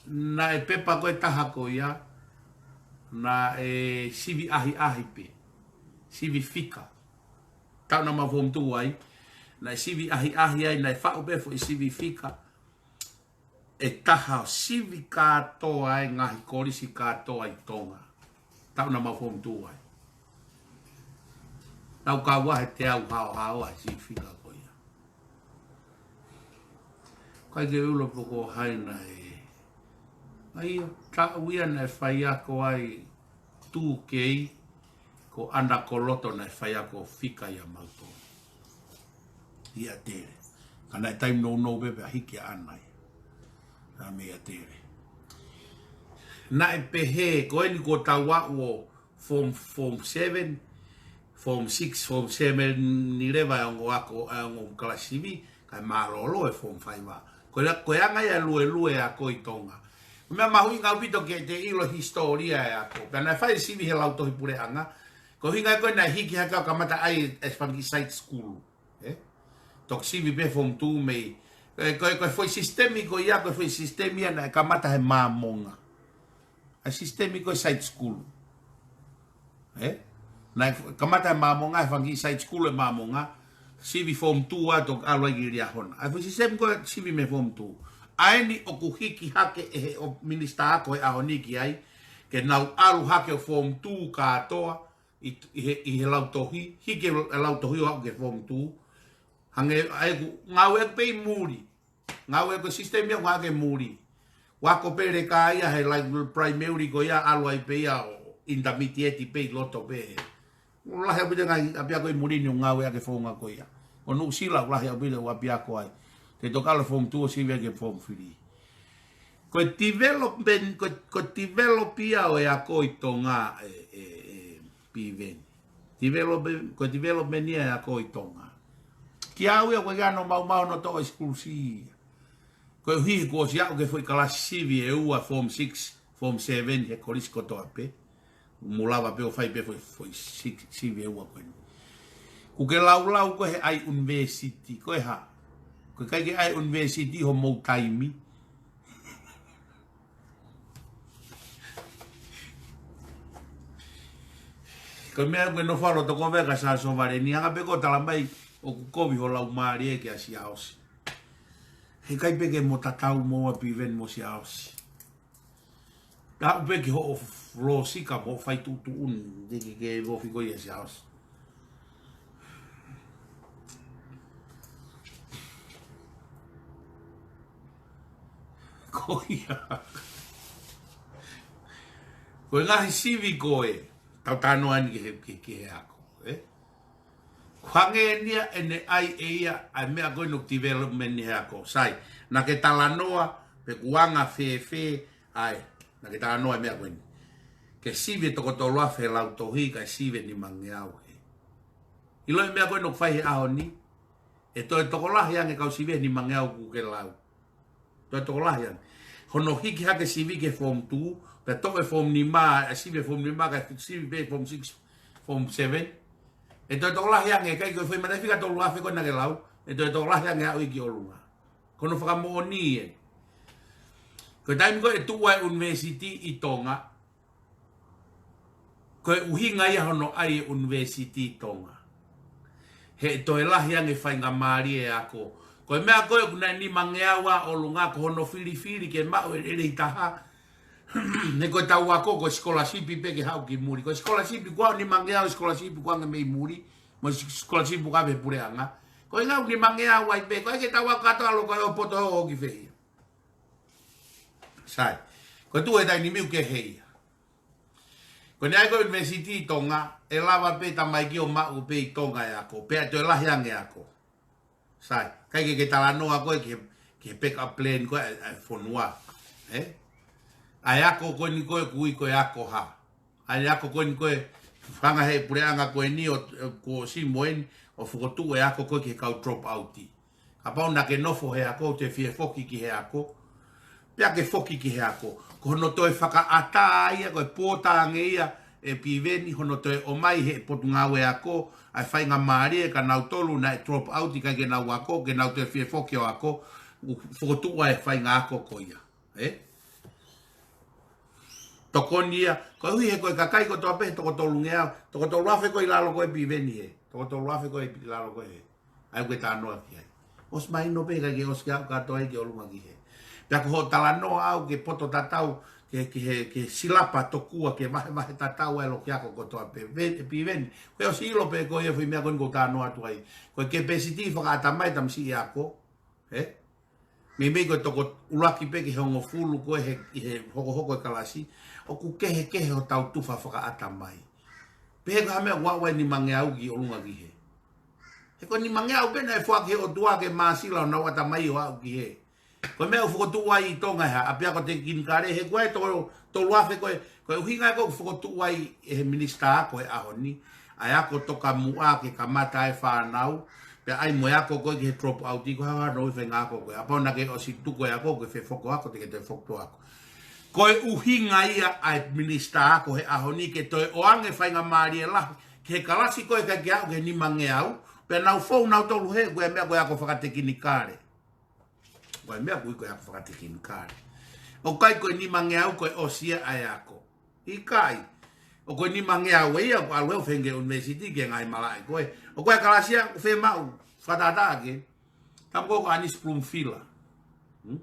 naʻe pepa ko ē taha ko ia, naʻe sivi ʻahiʻahi pē, sivi fika. Taʻu naʻa mau form two ai, naʻe sivi ʻahiʻahi ai, naʻe faʻu pē foʻi sivi fika ʻe taha ʻo sivi kātoa e ngaahi kolisi kātoa ʻi Tonga. Taʻu naʻa mau form two ai. Naʻa ku kau ʻi he teau haohaoa he sivi fika ko ia. ʻIkai ke u ʻilo pe ko hai naʻe. ʻA ia, taʻu ia naʻe faiako ai two K, ko ʻAna Koloto naʻe faiako fika ʻia mautolu. ʻIa Tele. Ka naʻe taimi nounou pē pea hiki ʻa ʻAna ia. Naʻa mei ʻia Tele. Naʻe pehē, ko eni kuo tau aʻu ʻo form, form seven, form six, form seven ni leva e ongo ako, e ongo kalasi sivi, kae mālōlō e form five. Ko ia, ko e anga ia e luelue e ako ʻi Tonga. Ko e meʻa mahuʻinga ʻaupito ke te ʻilo e hisitōlia e ako. Pea naʻe fai sivi he lautohi puleʻanga. Ko e ʻuhinga ia ko ē naʻe hiki hake ʻo kamata ai e fanga kiʻi side school. Ē? Toki sivi pē form two mei. Ē, ko e, ko e foʻi sisitemi ko ia, ko e foʻi sisitemi ia naʻe kamata he Māmonga. ʻA e sisitemi ko e side school. Ē? Naʻe kamata he Māmonga, he fanga kiʻi side school e Māmonga. Sivi form two ʻa toki ʻalu ai ki Liahona. ʻA e foʻi sisitemi ko e sivi mei he form two. ʻA eni ʻoku hiki hake ʻe he ʻo minisitā ako he ʻaho ni ki ai. Ke nau ʻalu hake ʻo form two kātoa. ʻI, ʻi he, ʻi he lautohi. Hiki e lautohi ʻo aʻu ki he form two. Hangē ʻa ʻeku ngāue ʻaku pē ʻi muli. Ngāue ko e sisitemi ia ʻoku ngāue ʻaki e muli. Ako pē leka ia he, like, primary ko ia ʻalu ai pē ia ʻo intermediate pē ʻi loto pē. Lahi ʻaupito e ngaahi ʻapiako ʻi muli ni ʻoku ngāue ʻaki e founga ko ia. Ko Nuʻusila ʻoku lahi ʻaupito e ʻapiako ai. Te toki ʻalu form two ʻo sivi ai ki he form three. Ko e development, ko e, ko e develop ia ʻo e ako ʻi Tonga ē, ē, ē, Piveni. Development, ko e development ia e ako ʻi Tonga. Kiate au ia ʻoku ʻikai ke ʻi ai hano maumau hono toʻo e school C ia. Koeʻuhi he kuo ʻosi aʻu ki he foʻi kalasi sivi ʻe ua, form six, form seven, he kolisi kotoa pē. Mou lava pē ʻo fai pē foʻi, foʻi six, sivi ʻe ua ko eni. Kuo ke laulau koe he ʻai university, ko e hā? Ko e ʻikai ke ʻai university homou taimi. Ko e meʻa ko ē naʻe fai ʻe Loto Kovea kia Siaosi Sovaleni, anga pē ko e talamai ʻoku kovi ho laumālie kia Siaosi. He ʻikai pē ke mo tatau mo ua Piveni mo Siaosi. Taʻu pē ki hoʻo lōsika mo fai tuʻutuʻuni, te ke, ke vofi ko ia Siaosi. Ko ia. Ko e ngaahi sivi ko ē, tau talanoa ni ki he, ki, ki he ako, ē? Ko e hangē ni ia ʻene ʻai ʻe ia ʻa e meʻa ko ē ʻoku development ni he ako. Sai, naʻa ke talanoa, pe kuo anga fēfē, ʻa ē, naʻa ke talanoa e meʻa ko eni. Ke sivi e toko tolu afe he lautohi, kae sivi e nimangeau hē. ʻIlo e meʻa ko ē ʻoku fai he ʻaho ni, ʻe toe tokolahi ange kau sivi e nimangeau kuo ke lau. Toe tokolahi ange. Hono hiki hake sivi ki he form two, pea toʻo e form nima, ʻa e sivi e form nima, kae sivi pē form six, form seven. ʻE toe tokolahi ange, ʻikai ko e foʻi mataʻifika tolu afe ko ē naʻa ke lau, ʻe toe tokolahi ange ʻa e ʻalu ki ʻolunga. Ko hono fakamoʻoni ē. Ko e taimi ko ē ʻe tuʻu ai e university ʻi Tonga, ko e ʻuhinga ia hono ʻai e university ʻi Tonga. He ʻe toe lahi ange faingamālie e ako. Ko e meʻa ko ē ʻoku nau nimangeau ʻa ʻolunga ko hono filifili ke maʻu e lelei taha. He ko ʻetau ako ko e scholarship pē ke haʻu ki muli. Ko e scholarship kuo nimangeau scholarship kuo ange mei muli. Mo e scholarship kuo ʻave puleʻanga. Ko e ngaahi nimangeau ai pē. Ko e ke tau ako kātoa ʻalu ko ē ʻo poto ʻo ki fē ia. Sai. Ko e tuʻu he taimi ni ʻoku kehe ia. Ko ʻene ʻai ko e university ʻi Tonga, ʻe lava pē tamaiki ʻo maʻu pē ʻi Tonga e ako, pea toe lahi ange ako. Sai, ʻikai ke ke talanoa ko ē ki he, ki he backup plan ko ē ʻa e, ʻa e fonua. Ē? ʻA e ako ko eni ko ē ʻoku ui ko e ako hā. ʻA e ako ko eni ko ē, hanga he puleʻanga ko eni ʻo, ʻo kuo ʻosi mo eni, ʻo fokotuʻu e ako ko ē ki he kau drop out. Kapau naʻa ke nofo he ako, te fie foki ki he ako. Pea ke foki ki he ako. Ko hono toe fakaʻatā ia, ko e pō ange ia ʻe Piveni, hono toe ʻomai he potungāue ako, ʻa e faingamālie kia nautolu naʻe drop out ʻikai ke nau ako, ke nau toe fie foki ʻo ako, ʻo fokotuʻu ʻa e faʻahinga ako ko ia. Ē? Tokoni ia, koeʻuhi he ko e kakai kotoa pē, toko tolungeau, toko tolu afe ko ē ʻi lalo ko ē Piveni hē, toko tolu afe ko ē ʻi lalo ko ē hē. ʻA ia ʻoku ke talanoa ki ai. ʻOsi mahino pē ʻikai ke ʻosi ke aʻu kātoa ia ki ʻolunga ki hē. Pea ko hoʻo talanoa ʻaʻau ke poto tatau, ke, ke he, ke silapa tokua, ke vahevahe tatau ʻa e loki ako kotoa pē, Ve-, Piveni. Ko e ʻosi ʻilo pē ko ia foʻi meʻa ko eni ʻoku ou talanoa atu ai. Ko e capacity fakaʻatamai tamasiʻi ako, ē? Meimei ko e toko ʻuluaki pē ki he hongofulu ko ē he, ʻi he hokohoko e kalasi, ʻoku kehekehe hotau tufa fakaʻatamai. Pehē ko e hā e meʻa ʻoku aʻu ai e nimangeau ki ʻolunga ki hē. He ko e nimangeau pē naʻe foaki he ʻOtua ke māsila honau ʻatamai ʻo aʻu ki hē. Ko e meʻa ʻoku fokotuʻu ai ʻi Tonga ʻa e hā, ʻapiako tekinikale, he ko e toko tolu afe ko ē, ko e ʻuhinga ia ʻoku fokotuʻu ai ʻe he minisitā ko ē he ʻaho ni, ʻa e ako tokamuʻa ke kamata e fānau, pea ʻai mo e ako ko ē ki he drop out ʻi ko e hā hano ʻi faʻahinga ako ko ē. Kapau naʻa ke ʻosi tuku e ako, ke fefoko ako, te ke toe fokotuʻu ako. Ko e ʻuhinga ia ʻa e minisitā ko ē he ʻaho ni ke toe ʻoange faingamālie lahi ki he kalasi ko ē ʻikai ke aʻu ki he nimangeau, pea nau fou nautolu hē, ko e meʻa ko e ako fakatekinikale. Ko e meʻa ʻoku ui ko e ako fakatekinikale. ʻOku ʻikai ko e nimangeau ko e ʻosi ia ʻa e ako. ʻIkai. ʻOku ko e nimangeau ia ʻoku ʻalu ʻo feinga ki he university ki he ngaahi malaʻe ko ē. ʻOku ʻi ai e kalasi ia ʻoku fiemaʻu fakatātā ke. Tamu ko ē ko ʻAnisi Pulumufila. Hmm?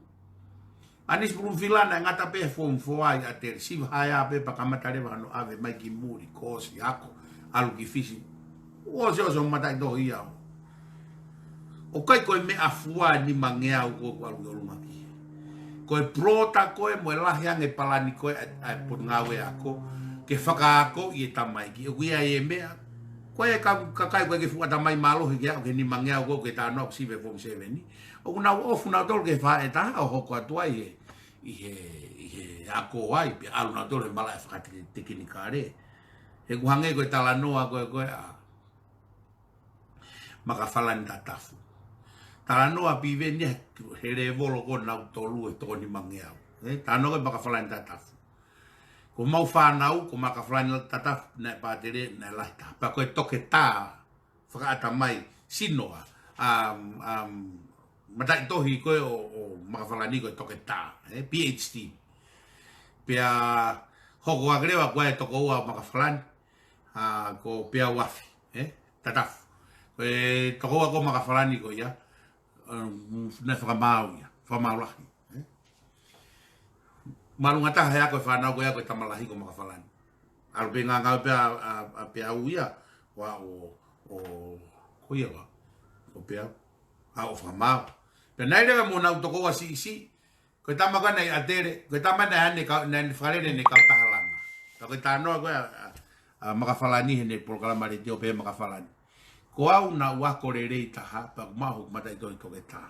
ʻAnisi Pulumufila naʻe ngata pē he form four ai ʻa e sivi haea pē pea kamata leva hano ʻave mai ki muli, ko e ʻosi ako, ʻalu ki Fisi. ʻOsi, ʻosi hoʻo mataʻitohi ia. ʻOku ʻikai ko e meʻafua e nimangeau ko ē ʻoku ʻalu ki ʻolunga ki hē. Ko e broader ko ē mo e lahi ange e palani ko ē ʻa e, ʻa e potungāue ako, ke fakaakoʻi e tamaiki. ʻOku ʻi ai e meʻa, ko e ka-, kakai ko ē ʻoku ʻikai ke fuʻu ʻatamai mālohi ke aʻu ki he nimangeau ko ē ʻoku ke talanoa ʻoku sivi he form seven ni. ʻOku nau ʻofu nautolu ki he faʻē taha ʻo hoko atu ai he, ʻi he, ʻi he ako ai, pea ʻalu nautolu he malaʻe fakatekinikale. He ʻoku hangē ko e talanoa ko ē, ko ē ʻa Makafalani Tatafu. Talanoa Piveni he lēvolo ko ē ʻo nautolu he toko nimangeau. Ē, talanoa ko ē Makafalani Tatafu. Ko homau fānau, ko Makafalani Tatafu, naʻe pātele, naʻe lahi taha. Pea ko e toketā fakaʻatamai, sino ʻa, um, um, mataʻitohi ko ē ʻo, ʻo Makafalani ko e toketā, ē, PhD. Pea hoko ake leva ko e tokoua ʻo Makafalani, ʻa, ko Peau Afi, ē, Tatafu. Ko e tokoua ko Makafalani ko ia, um, naʻe fakamaau ia, fakamaau lahi, ē. Māʻolunga taha he ako e fānau ko ia ko e tama lahi ko Makafalani. ʻAlu pē ngangau pē ʻa, ʻa, ʻa Peau ia, ʻo, ʻo, ʻo, ko ia ʻa, ko Peau, ʻa, ʻo fakamaau. Pea naʻe leva mo honau tokoua siʻisiʻi, Ko e tama ko ē naʻe ʻi ʻAtele, ko e tama naʻe ʻi ai ʻene kau, naʻe fakalele ʻene kautaha langa. Ka ko e talanoa ko ē ʻa, ʻa, ʻa Makafalani heʻene polokalama letiō pē Makafalani. Ko au naʻá ku ako lelei taha, pea ʻoku maʻu hoku mataʻitohi toketā.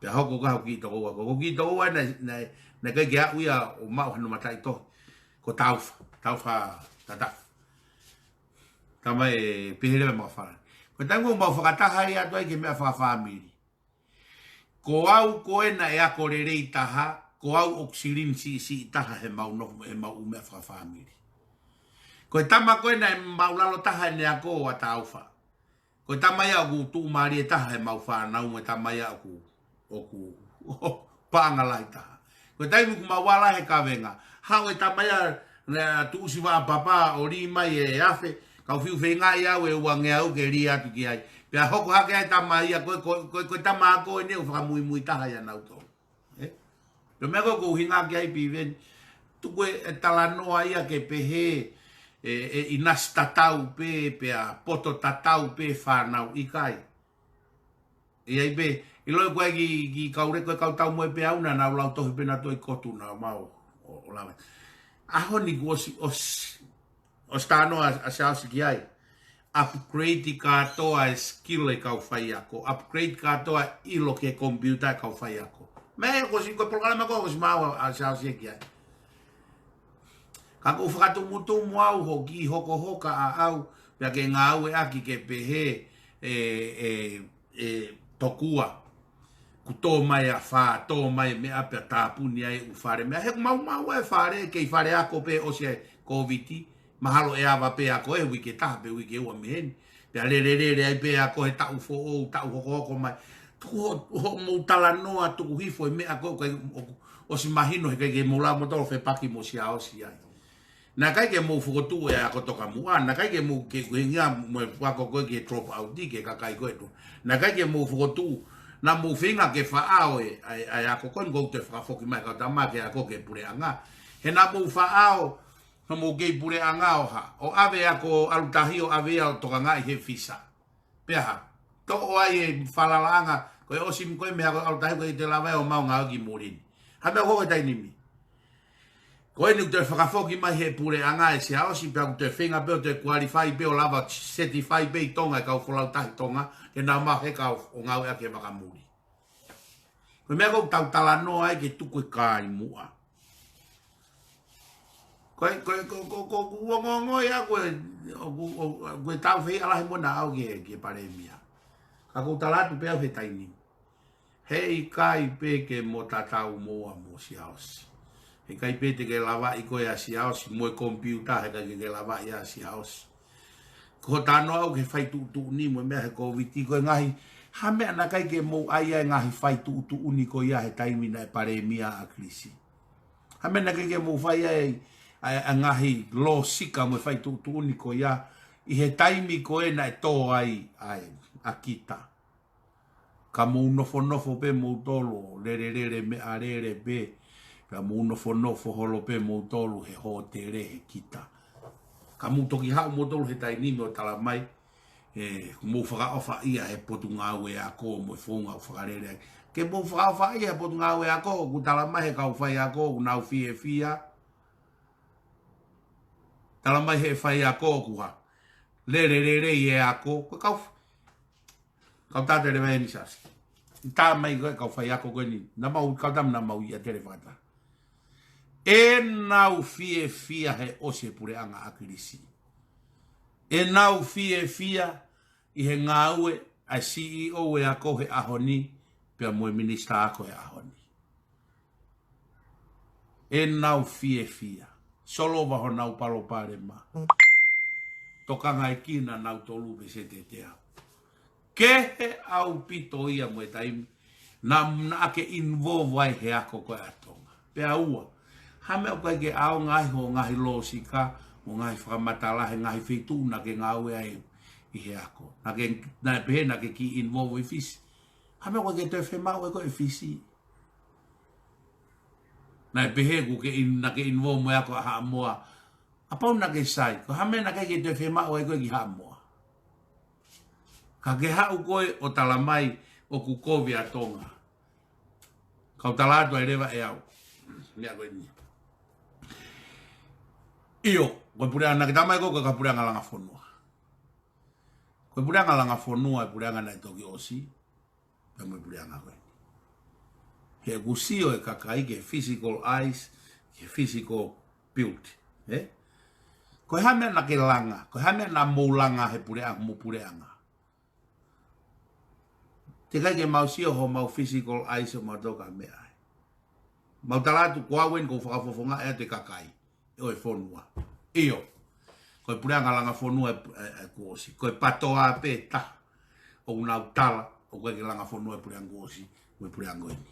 Pea hoko ko ē hoku kiʻi tokoua, ko hoku kiʻi tokoua naʻe, naʻe, naʻe ʻikai ke aʻu ia ʻo maʻu hano mataʻitohi. Ko Taufa, Taufa Tatafu. Tama ē pehē leva Makafalani. Ko e taimi ʻoku mau fakataha ai atu ai ki he meʻa fakafāmili. Ko au ko ē naʻe ako lelei taha, ko au ʻoku silini siʻisiʻi taha heʻemau nofo, heʻemau ʻū meʻa fakafāmili. Ko e tama ko ē naʻe māʻulalo taha ʻene ako ʻa Taufa. Ko e tama ia ʻoku tuʻumālie taha heʻemau fānau mo e tama ia ʻoku, ʻoku paʻanga lahi taha. Ko e taimi ʻoku mau ala he kavenga, haʻu e tama ia naʻe tuʻusi vaʻa papa ʻo lī mai e afe, kau fiu feingaʻi au e uangeau ke lī atu ki ai. Pea hoko hake ai tama ia, ko, ko, ko, ko e tama ako eni ʻoku fakamuimui taha ia nautolu. Ē? Pea meʻa ko ē ʻoku ou ʻuhinga ki ai Piveni, tuku e, e talanoa ia ke pehē, e, e ʻinasi tatau pē, pea poto tatau pē fānau ʻikai. ʻI ai pē, ʻiloʻi ko ē ki, ki kau lele ko ē kau tau mo e pē au naʻa nau lau tohi pē nautolu ʻi Kotu naʻa mau ō, ō lava. ʻAho ni kuo ʻosi, ʻosi, ʻosi talanoa ʻa, ʻa Siaosi ki ai. Upgrade kātoa e skill e kau faiako. Upgrade kātoa ʻilo ki he computer e kau faiako. Meʻa ē kuo ʻosi ko e polokalama ko ē kuo ʻosi maʻu ʻa, ʻa Siaosi ki ai. Ka ʻoku ou fakatumutumu au hoki hokohoka ʻaʻau, pea ke ngāueʻaki ke pehē, e, e, e tokua. Kuo tō mai e afā, tō mai e meʻa pea tāpuni ai e ʻū fale. Meʻa he ʻoku maumau e fale, kei fale ako pē ʻosi e Kōviti, mahalo ʻe ava pē ako ʻe uike ʻe taha pe uike ʻe ua mei heni. Pea lele lele ai pē ako he taʻu foʻou, taʻu hokohoko mai. Tuku ho, hoʻomou talanoa, tuku hifo e meʻa ko ē, ʻoku, ʻosi mahino he ʻikai ke mou lava moutolu ʻo fepaki mo Siaosi ai. Naʻe ʻikai ke mou fokotuʻu e ako tokamuʻa, naʻe ʻikai ke mou ke kuhingia mo e ako ko ē ke drop out ki he kakai ko ē tu. Naʻe ʻikai ke mou fokotuʻu, naʻa mou feinga ke faʻao e, ʻa e, ʻa e ako ko eni ʻoku te fakafoki mai kau tama ke ako ki he puleʻanga. He naʻa mou faʻao, naʻa mou kei puleʻanga ʻo hā, ʻo ʻave ako ʻalu tahi ʻo ʻave ia ʻo tokangaʻi he visa. Pea hā, toʻo ai e falalaʻanga, ko e ʻosi ko ē mei he ako ʻalu tahi ʻoku ʻikai te lava ia ʻo maʻu ngāue ki muli ni. Hā meʻa ko ē taimi ni. Ko eni ʻoku te fakafoki mai he puleʻanga ʻe Siaosi pea ʻoku te feinga pē ʻo te qualify pē ʻo lava certify pē ʻi Tonga e kau folau tahi Tonga, ke nau maʻu he kau ʻo ngāueʻaki e vakamuli. Ko e meʻa ʻoku tau talanoa ai ke tuku e kai muʻa. Ko e, ko e, ko, ko, ko, ko, ongoongo ia ko e, ʻoku, ʻo, ko e tau fei alahi mo naʻa au ki he, ki he palēmia. Ka ʻoku ou tala atu pē au he taimi ni. He ʻikai pē ke mo tatau moua mo Siaosi. He ʻikai pē te ke lavaʻi koe ʻa Siaosi mo e computer, he ʻikai ke ke lavaʻi ʻa Siaosi. Ko hoʻo talanoa ʻoku ke fai tuʻutuʻuni mo e meʻa he Kōviti ko e ngaahi, hā meʻa naʻe ʻikai ke mou ʻai ai e ngaahi fai tuʻutuʻuni ko ia he taimi naʻe palēmia ʻa Kilisi. Hā meʻa naʻe ʻikai ke mou fai ai ʻa e, ʻa e ngaahi lōsika mo e fai tuʻutuʻuni ko ia ʻi he taimi ko ē naʻe tō ai ʻa e, ʻa kita. Ka mou nofonofo pē moutolu, lele lele meʻa lele pē, ka mou nofonofo holo pē moutolu he hōtele he kita. Ka mou toki haʻu moutolu he taimi ni ʻo tala mai, ē, mou fakaʻofaʻia he potungāue ako mo e founga ʻoku fakalele ai. Ke mou fakaʻofaʻia he potungāue ako, ʻoku tala mai he kau faiako, ʻoku nau fiefia. Tala mai he faiako ʻoku hā. Lele lele ʻi he ako, ko e kau Kau tata leva eni Siaosi. Tā mai ko e kau faiako ko eni. Naʻa mau kau tama naʻa mau ʻi ʻAtele fakataha. ʻE nau fiefia he ʻosi e puleʻanga ʻa Kilisi. ʻE nau fiefia ʻi he ngāue ʻa e C E O e ako he ʻaho ni, pea mo e minisitā ako he ʻaho ni. ʻE nau fiefia. Solova honau palopalema. Tokangaekina nautolu pē se tetea. Kehe ʻaupito ia mo e taimi. Naʻa, naʻa ke involve ai he ako ko ē ʻa Tonga. Pea ua. Hā meʻa ʻoku ʻikai ke ʻaonga ai hoʻo ngaahi lōsika, mo e ngaahi fakamatala, he ngaahi feituʻu naʻa ke ngāue ai ʻi he ako. Naʻa ke, naʻe pehē naʻa ke kiʻi involve ʻi Fisi. Hā meʻa ʻoku ʻikai ke toe fiemaʻu ʻe koe ʻe Fisi. Naʻe pehē ʻoku ke in-, naʻa ke involve mo e ako ʻa Haʻamoa. Kapau naʻa ke sai, ko e hā meʻa naʻe ʻikai ke toe fiemaʻu ai koe ki Haʻamoa. Ka ke haʻu koe ʻo tala mai ʻoku kovi ʻa Tonga. Kau tala atu ai leva ʻe au. Meʻa ko eni. ʻIo, ko e puleʻanga naʻe ʻikai ke tamai ko e ka puleʻanga langa fonua. Ko e puleʻanga langa fonua, e puleʻanga naʻe toki ʻosi, pea mo e puleʻanga ko eni. He ʻoku sio e kakai ki he physical eyes, ki he physical beauty, ē? Ko e hā e meʻa naʻa ke langa, ko e hā e meʻa naʻa mou langa he puleʻanga, mo puleʻanga. Teʻeki ai ke mau sio homau physical eyes ʻo mau toka meʻa ai. Mau tala atu ko au eni ʻoku ou fakafofongaʻi atu e kakai ʻo e fonua. ʻIo. Ko e puleʻanga langa fonua ē, ē, ē, kuo ʻosi. Ko e PATOA pē taha ʻoku nau tala ʻoku ʻikai ke langa fonua e puleʻanga kuo ʻosi, mo e puleʻanga ko eni.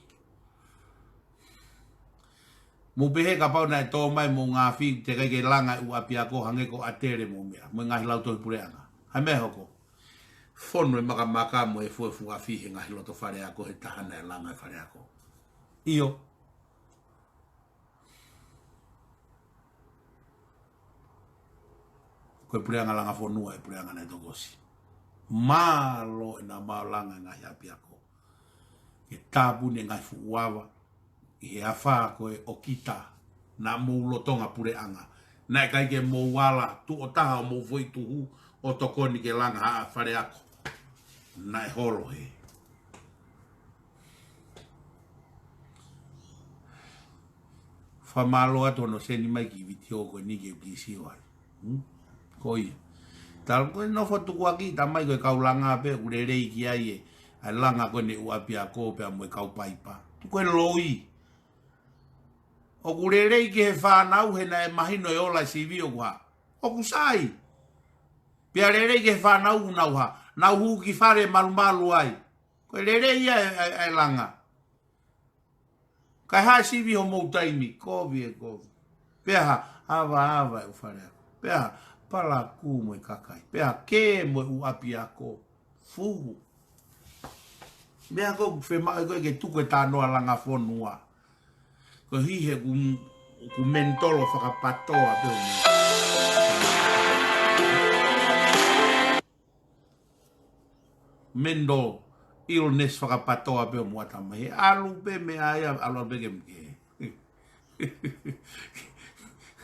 Mou pehē kapau naʻe tō mai mo ngaahi, teʻeki ai ke langa e ʻū ʻapiako hangē ko ʻAtele mo meʻa, mo e ngaahi lautohi puleʻanga. Hā e meʻa ʻe hoko? Fonu e makamaka mo e fuefuafi he ngaahi loto faleako he taha naʻe langa e faleako. ʻIo. Ko e puleʻanga langa fonua e puleʻanga naʻe toki ʻosi. Mālō ʻena mau langa e ngaahi ʻapiako ke tāpuni e ngaahi fuʻu ava ʻi he afā ko ē ʻo kita, naʻa mou lolotonga puleʻanga. Naʻe ʻikai ke mou ala tuʻo taha ʻo mou foʻi tuhu ʻo tokoni ke langa ha faleako. Naʻe holo hē. Fakamālō atu hono send mai e kiʻi vitiō ko eni ke u kiʻi sio ai. Hmm? Ko ia. Tala ko e nofo tukuakiʻi, tamai, ko e kau langa pē ʻoku lelei ki ai e, ʻa e langa ko eni e ʻū ʻapiako pea mo e kau paipa. Tuku e loi. ʻOku lelei ki he fānau he naʻe mahino e ola e sivi ʻoku hā. ʻOku sai. Pea lelei ki he fānau ʻoku nau hā. Nau hū ki fale malumalu ai. Ko e lelei ia e, e, e langa. Kae hā e sivi homou taimi, kovi e kovi. Pea hā, avaava e ʻū faleako. Pea hā, palakū mo e kakai. Pea hā, kē mo e ʻū ʻapiako. Fuhu. Meʻa ko ē ʻoku fiemaʻu ʻe koe ke tuku e talanoa langa fonua. Koeʻuhi he ʻoku, ʻoku mental fakapatoa pē hoʻo mental illness fakapatoa pē hoʻomo ʻatamai. He ʻalu pē meʻa ia, ʻalu pē ke mke.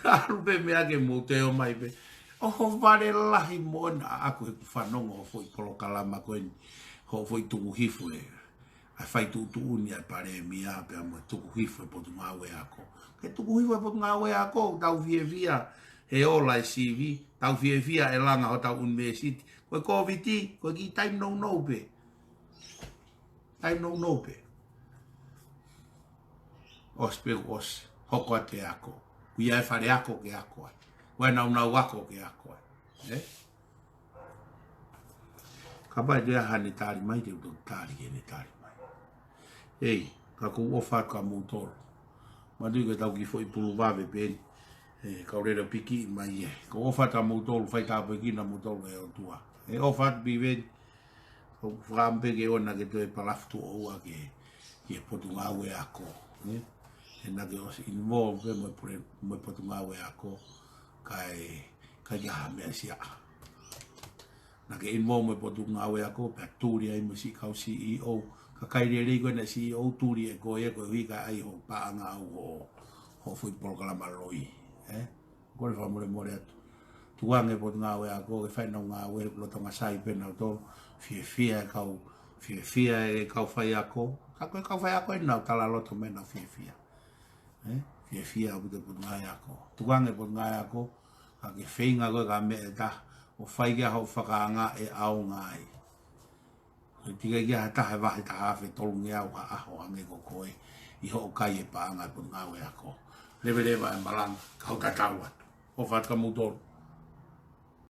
ʻAlu pē meʻa ke mou toe ō mai pē. ʻOhovale lahi moʻoni ʻaʻaku heʻeku fanongo hoʻo foʻi polokalama ko eni, hoʻo foʻi tuku hifo e, ʻa e fai tuʻutuʻuni ʻa e Palēmia pea mo e tuku hifo e Potungāue Ako. Ke tuku hifo e Potungāue Ako, tau fiefia he ola e sivi, tau fiefia e langa hotau ʻunivēsiti. Ko e Kōviti, ko e kiʻi taimi nounou pē. Taimi nounou pē. ʻOsi pē, ʻosi. Hoko atu e ako. ʻOku ʻi ai e faleako ke ako ai. ʻOku ʻi ai e nāunau ako ke ako ai. Ē? Kapau ʻe toe ʻi ai haʻane tali mai, te u toki tali ki heʻene tali mai. Ei, ka ʻoku ou ʻofa atu kia moutolu. Manatuʻi ko ʻetau kiʻi foʻi pulu vave pē eni. ʻE, kau lele piki mai ē. ʻOku ou ʻofa atu kia moutolu, fai tāpuekina moutolu ʻe he ʻOtua. ʻE, ʻofa atu Piveni. ʻOku ou fakaʻamu pē ke ʻoua naʻa ke toe palafu tuʻo ua ki he, ki he Potungāue Ako. Ē? He naʻa ke ʻosi involve pē mo e pule-, mo e Potungāue Ako. Kae, kae ʻikai ha meʻa ʻe siʻa. Naʻa ke involve mo e Potungāue Ako, pea tuli ai mo e siʻi kau C E O. Kakai lelei ko ena C E O tuli ʻe koe ia koeʻuhi kae ʻai hoʻo paʻanga ʻau hoʻo, hoʻo foʻi polokalama loi. Ē? Kole fakamolemole atu. Tukuange Potungāue Ako, ke fai ʻenau ngāue, lolotonga sai pē nautolu. Fiefia e kau, fiefia e kau faiako. Ka ko e kau faiako eni naʻa nau tala loto mai naʻa nau fiefia. Ē? Fiefia ʻaupito Potungāue Ako. Tukuange Potungāue Ako, ka ke feinga koe ki ha meʻa ʻe taha, ʻo fai ki ai hoʻo fakaanga ʻe ʻaonga ai. He teʻeki ai ke ʻi ai ha taha ʻe vahe taha afe tolungeau ha ʻaho hangē ko koe ʻi hoʻo kai e paʻanga e Potungāue Ako. Leveleva e malanga, kau tatau atu. ʻOfa atu kia moutolu.